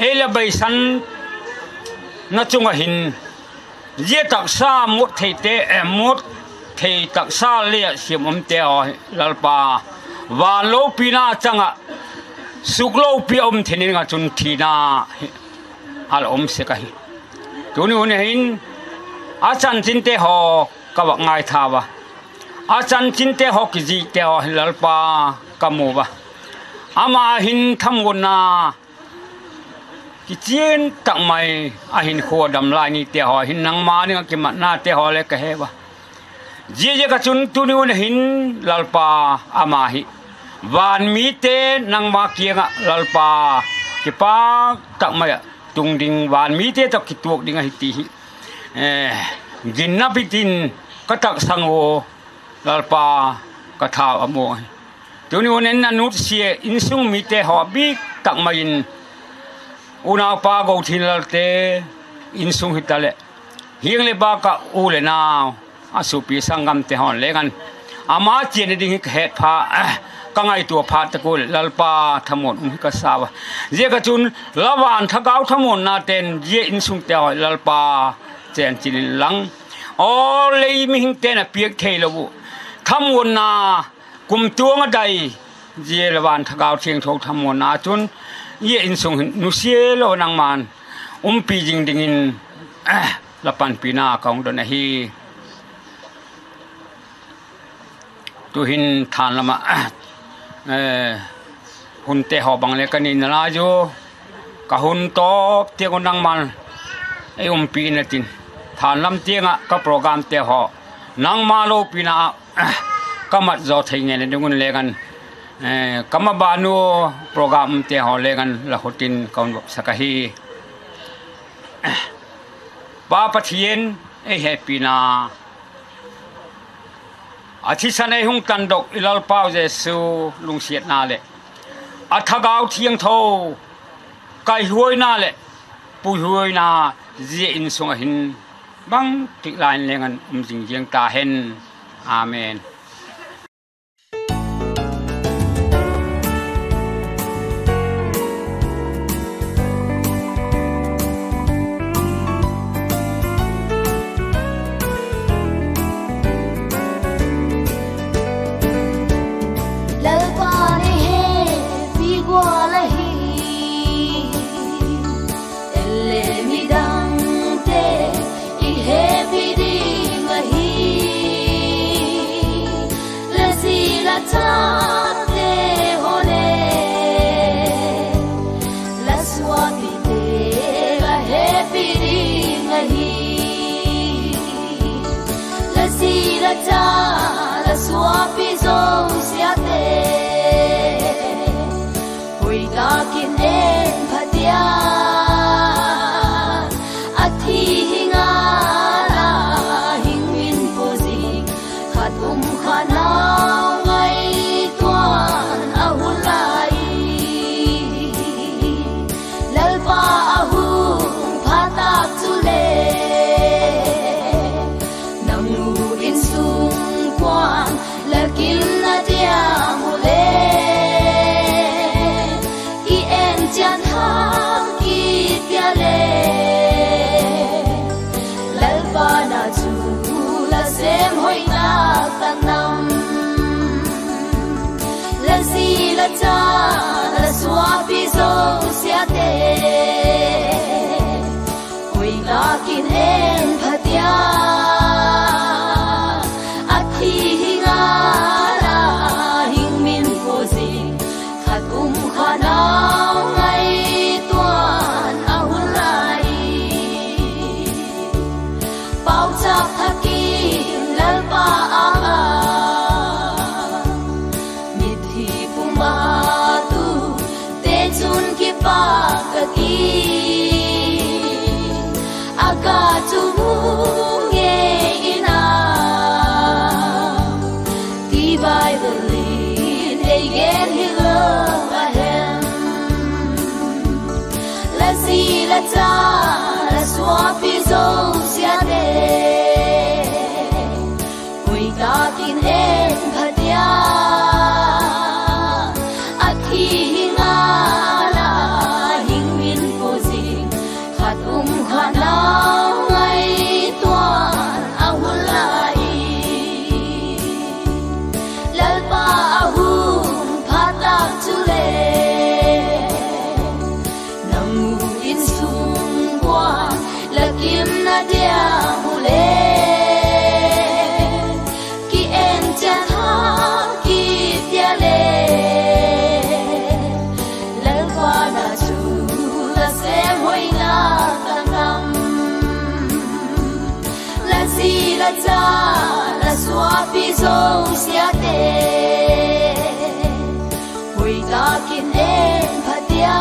ei la beisanna chunga hin, zia taksa muot thei te, eh, muot thei taksa leia siem um te aw hi Lalpa, van lopina changa suk lopi a um thei ni dinga chun thina hi a la um sek a hi. Tuni hun hin a chanchin te haw ka vak ngaithau a. A chanchin te haw kizie te haw hi Lalpa ka mu a. Ama hin thamuonna kichian tak mai a hin khuo dam lai ni te haw hin nangma dinga kimatna te haw le ka he a. Zia ziaka chun tuni hun hin Lalpa, ama hi van mite nangma kianga Lalpa kipak tak maia tung ding, van mite tawk kituok ding a hi ti hi, eh, ginna bitin ka taksang u Lalpa, ka thau a maw. Tuni hun hin a nutsie insung mite haw bik tak maiin, unaupa Gothinlal te insung hi ta le, hieng le baka u le nau, a supi sanggam te hon le ngan ama chienna ding hi ka het pha, ka ngaituo pha tak u le Lalpa, thamuon um hi ka sa a. Ziaka chun la van Thagau thamuonna ten zia insung te haw hi Lalpa, chen chilin lang. Aw, lei mihing ten a piak thei lo u. Thamuonna kum tuong a dai, zie le van Thagau Thiengtho thamuonna chun, i insung hin nusie lo nangman umpi zing dingin, la panpina ka hung don a hi. Tuhin than lama, eh, hun te ho bang le ka ni na la zu. Ka hun tawp tieng nangman ei umpi na tin. Than lam tienga ka program te ho nangma lopina ka mat zo thei ngei na dingun lengan, eh, ka ma banu program te ho lengan la hutin ka hun vop sak a hi. Pa Pathien ei hepina, a thisan ei hung tlan dok i Lalpau Jesu lungsietna le a Thagau Thiengtho kaihuoina le puihuoina zie insunga hin bang tik lain lengan um zing zing ta hen. Amen. Lalpa nei hepi gual a hi, ei le midangte i hepi ding a hi. La zi la chate ho le la suapite ka hepi ding a hi. La zi la cha la suapi zosiate hoi takin en pha tia. A thi hi nga la hing min pu zing, khat um kha nau ngaituon a hun lai. Lalpa a hung pha tak chu le, nang nu insung kuan la kim na tia mu le, i en chian hang ki tia le, Lalpa na chu la sem hoi tak tak nam. La zi la cha la suapi zosiate hoi takin en pha tia. A thi hi nga la hing min pu zing, khat um kha nau ngaituon a hun lai. Pauchap thakin Lalpa anga mithi puma tu te chun kipak ka ti. A ka chu mu nge ina ti Bible-in ei gen hi lo a hem. La zi la cha la suapi zosiate hoi takin en pha tia. A thi hi nga la hing min pu zing, khat um kha nau ngaituon a hun lai. Lalpa a hung pha tak chu le, nang nu insung kuan la kim na tia mu le, ki en chian hang ki tia le, Lalpa na chu la sem hoi tak tak nam. La zi la cha la suapi zosiate hoi takin en pha tia.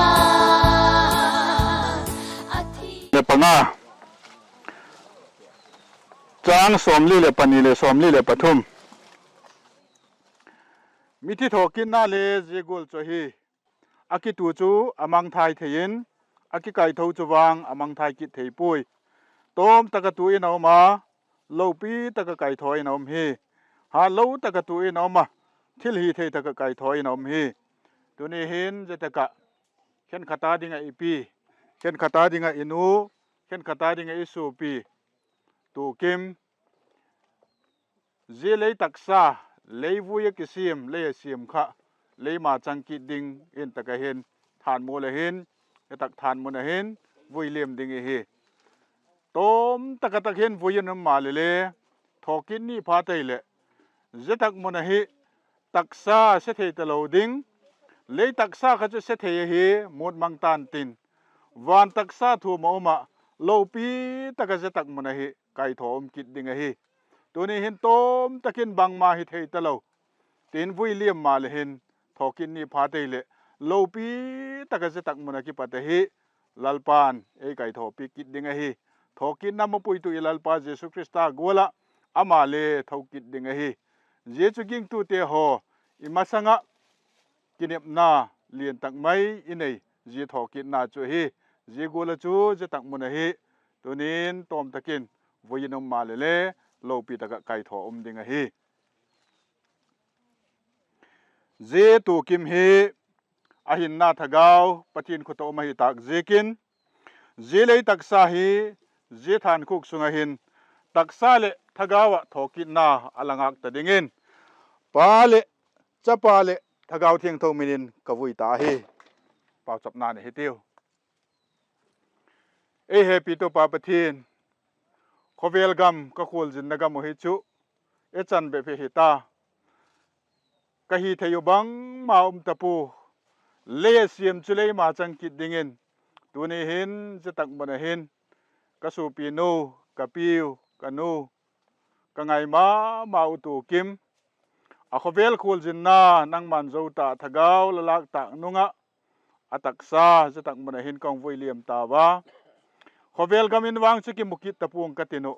A thi le panga, chang sawmli le pahni le sawmli le pathum. Mithi thawkinna le ziegul chu hi, a kitu chu a mangthai theiin, a kikaitho chu vang a mangthai kit thei pui. Tawm taka tuin a um a, lopi taka kaithoin a um hi. Ha lo taka tuin a um a, thil hithei taka kaithoin a um hi. Tuni hin zie taka khenkhat a dinga i pi, khenkhat a dinga i nu, khenkhat a dinga i suopi, tukim, zie lei taksa, leivui a kisiem, lei a siem kha, leima chang kit dingin taka hin, thanmuola hin, e tak thanmuona hin, vui liem ding i hi. Tawm taka tak hin vui an um ma le le, thawkit ni pha tei le, zia tak hmuna hi, taksa se thei ta lo ding, lei taksa kha chu se thei a hi, mut mang tan tin. Van taksa thu ma uma, lopi taka zia tak hmuna hi, kaithaw um kit ding a hi. Tuni hin tawm takin bangma hi thei ta lo. Tin vui liem ma le hin, thawkit ni pha tei le, lopi taka zia tak hmuna kipat a hi, Lalpan ei kaithaw pi kit ding a hi. Thawkitna mapuitu i Lalpa Jesu Krista guala, ama le tho kit ding a hi. Zia chu gingtute haw, i masanga, kinepna lien tak mai i nei, zia thawkitna chu hi, zia guala chu zia tak hmuna hi, tunin tawm takin, vui an um ma le le, lopi taka kaithaw um ding a hi. Zia tukim hi, a hinna thagau, Pathien khut a um a hi tak ziakin, zia lei taksa hi, zia thankhuk sunga hin, taksa le thagaua thawkitna a la ngak ta dingin, Pa le, Chapa le, Thagau Thiengtho minin ka vui ta hi. Pauchapna ni hi tiu. Ei hepitu Pa Pathien, khawvel gam ka khuolzinna gam u hi chu, e chan be phe hi ta. Ka hi thei u bangma um ta pu. Lei a siem chu leima chang kit dingin. Tuni hin, zia tak hmuna hin. Ka supi nu, ka piu, ka nu. Ka ngai ma ma u tukim. A khawvel khuolzinna, nangman zo ta thagau la lak tak nunga. A taksa, zia tak hmuna hin kong vui liem ta va. Khawvel gamin vang chu kimu kit ta puong ka ti nu.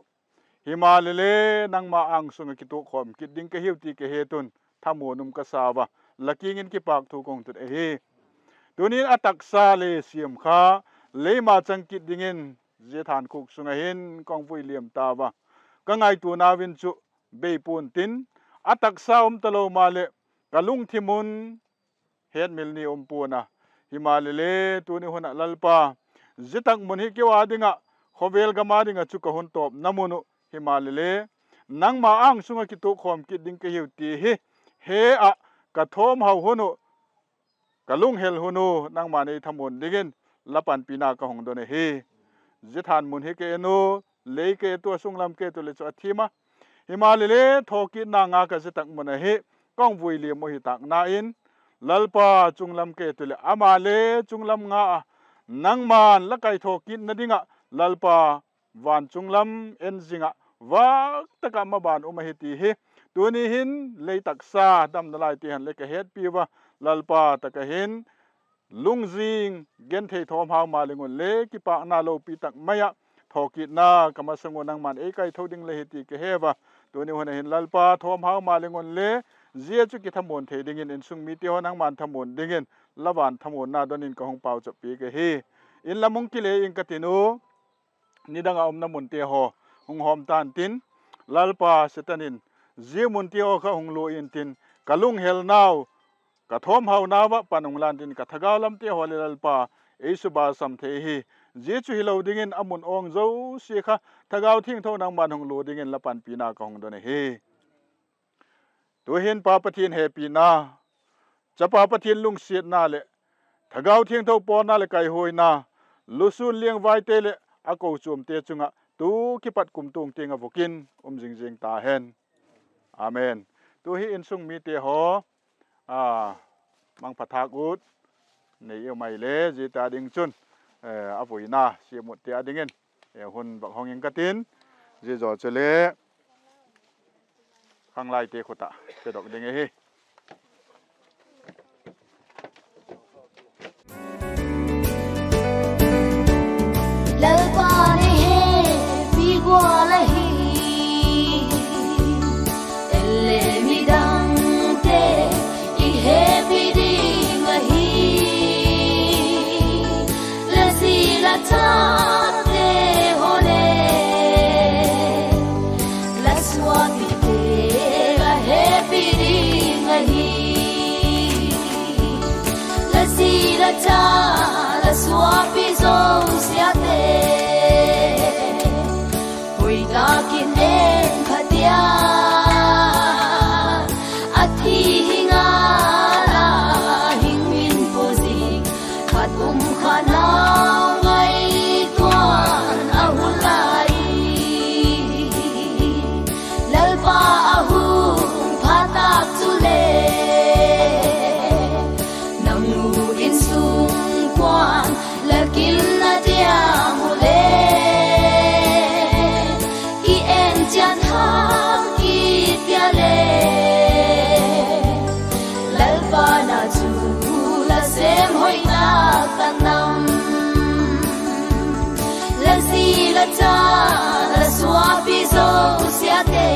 Hi ma le le, nangma ang sunga kituok khawm kit ding ka hiu ti ka he tun, thamuon um ka sa va. La kiangin kipak thu kong tut a hi. Tunin a taksa le siem kha, leima chang kit dingin, zia thankhuk sunga hin, kong vui liem ta va. Ka ngaituona vin chu, bei puon tin, a taksa um ta lo ma le, ka lungthim un, het mil ni um puon a. Hi ma le le, tuni huna Lalpa. Zia tak hmun hi keu a dinga, khawvel gam a dinga chu ka hun tawpna hmun u. Hi ma le le. Nangma ang sunga kituok khawm kit ding ka hiu ti hi. He a, ka thawm hau hun u. Ka lunghel hun u, nangman ei thamuon dingin. La panpina ka hung don a hi. Zia thanhmun hi ka en u. Lei ka tu a sunglam ka tu le chu a thim a. Hi ma le le thawkitna nga ka zia tak hmuna hi. Kong vui liem u hi tak na in. Lalpa chunglam ka tu le ama le chunglam nga a. Nangman la kaithaw kitna dinga. Lalpa van chunglam en zinga. Vak taka ma ban um a hi ti hi. Tuni hin lei taksa damna lai ti han le ka hetpi va. Lalpa taka hin. Lungzing, genthei thawm hau ma le ngun le, kipakna lopi tak maia, thawkitna, ka masang u nangman ei kaithaw ding le hi ti ka he va. Tuni huna hin Lalpa thawm hau ma le ngun le, zia chu kithamuon thei dingin, insung mite haw nangman thamuon dingin, la van thamuonna donin ka hung pauchap pek a hi. In lam hung kile in ka ti nu, nidanga umna hmun te haw, hung hawm tan tin, Lalpa Setanin, zia hmun te haw kha hung luo in tin, ka lunghel nau, ka thawm hau nau va pan hung lan tin, ka thagau lam te haw le Lalpa, ei suba sam thei hi, zia chu hi lo dingin a hmun awng zo si kha, Thagau Thiengtho nangman hung luo dingin la panpina ka hung don a hi. Tuhin Pa Pathien hepina, Chapa Pathien lungsietna le, Thagau Thiengtho pawlna le kaihuoina, lusun liengvaite le a kochuomte chunga, tu kipat kumtuong tienga vukin, um zingzing ta hen. Amen. Tu hi insung mite haw, a, mangpha thak ut, nei ei mai le, zia ta ding chun, eh, a vuina, siemut te a dingin, eh, hun bak hawng in ka tin, zia zo chu le, khanglai te khuta, pe dok ding a hi. Lalpa nei hepi gual a hi, ei le midangte i hepi ding a hi. La zi la chate haw le, la suapite ka hepi ding a hi. La zi la cha, la suapi zo siate, hoi takin en kha tia. Ka nam, la zi la cha, la suapi zo siate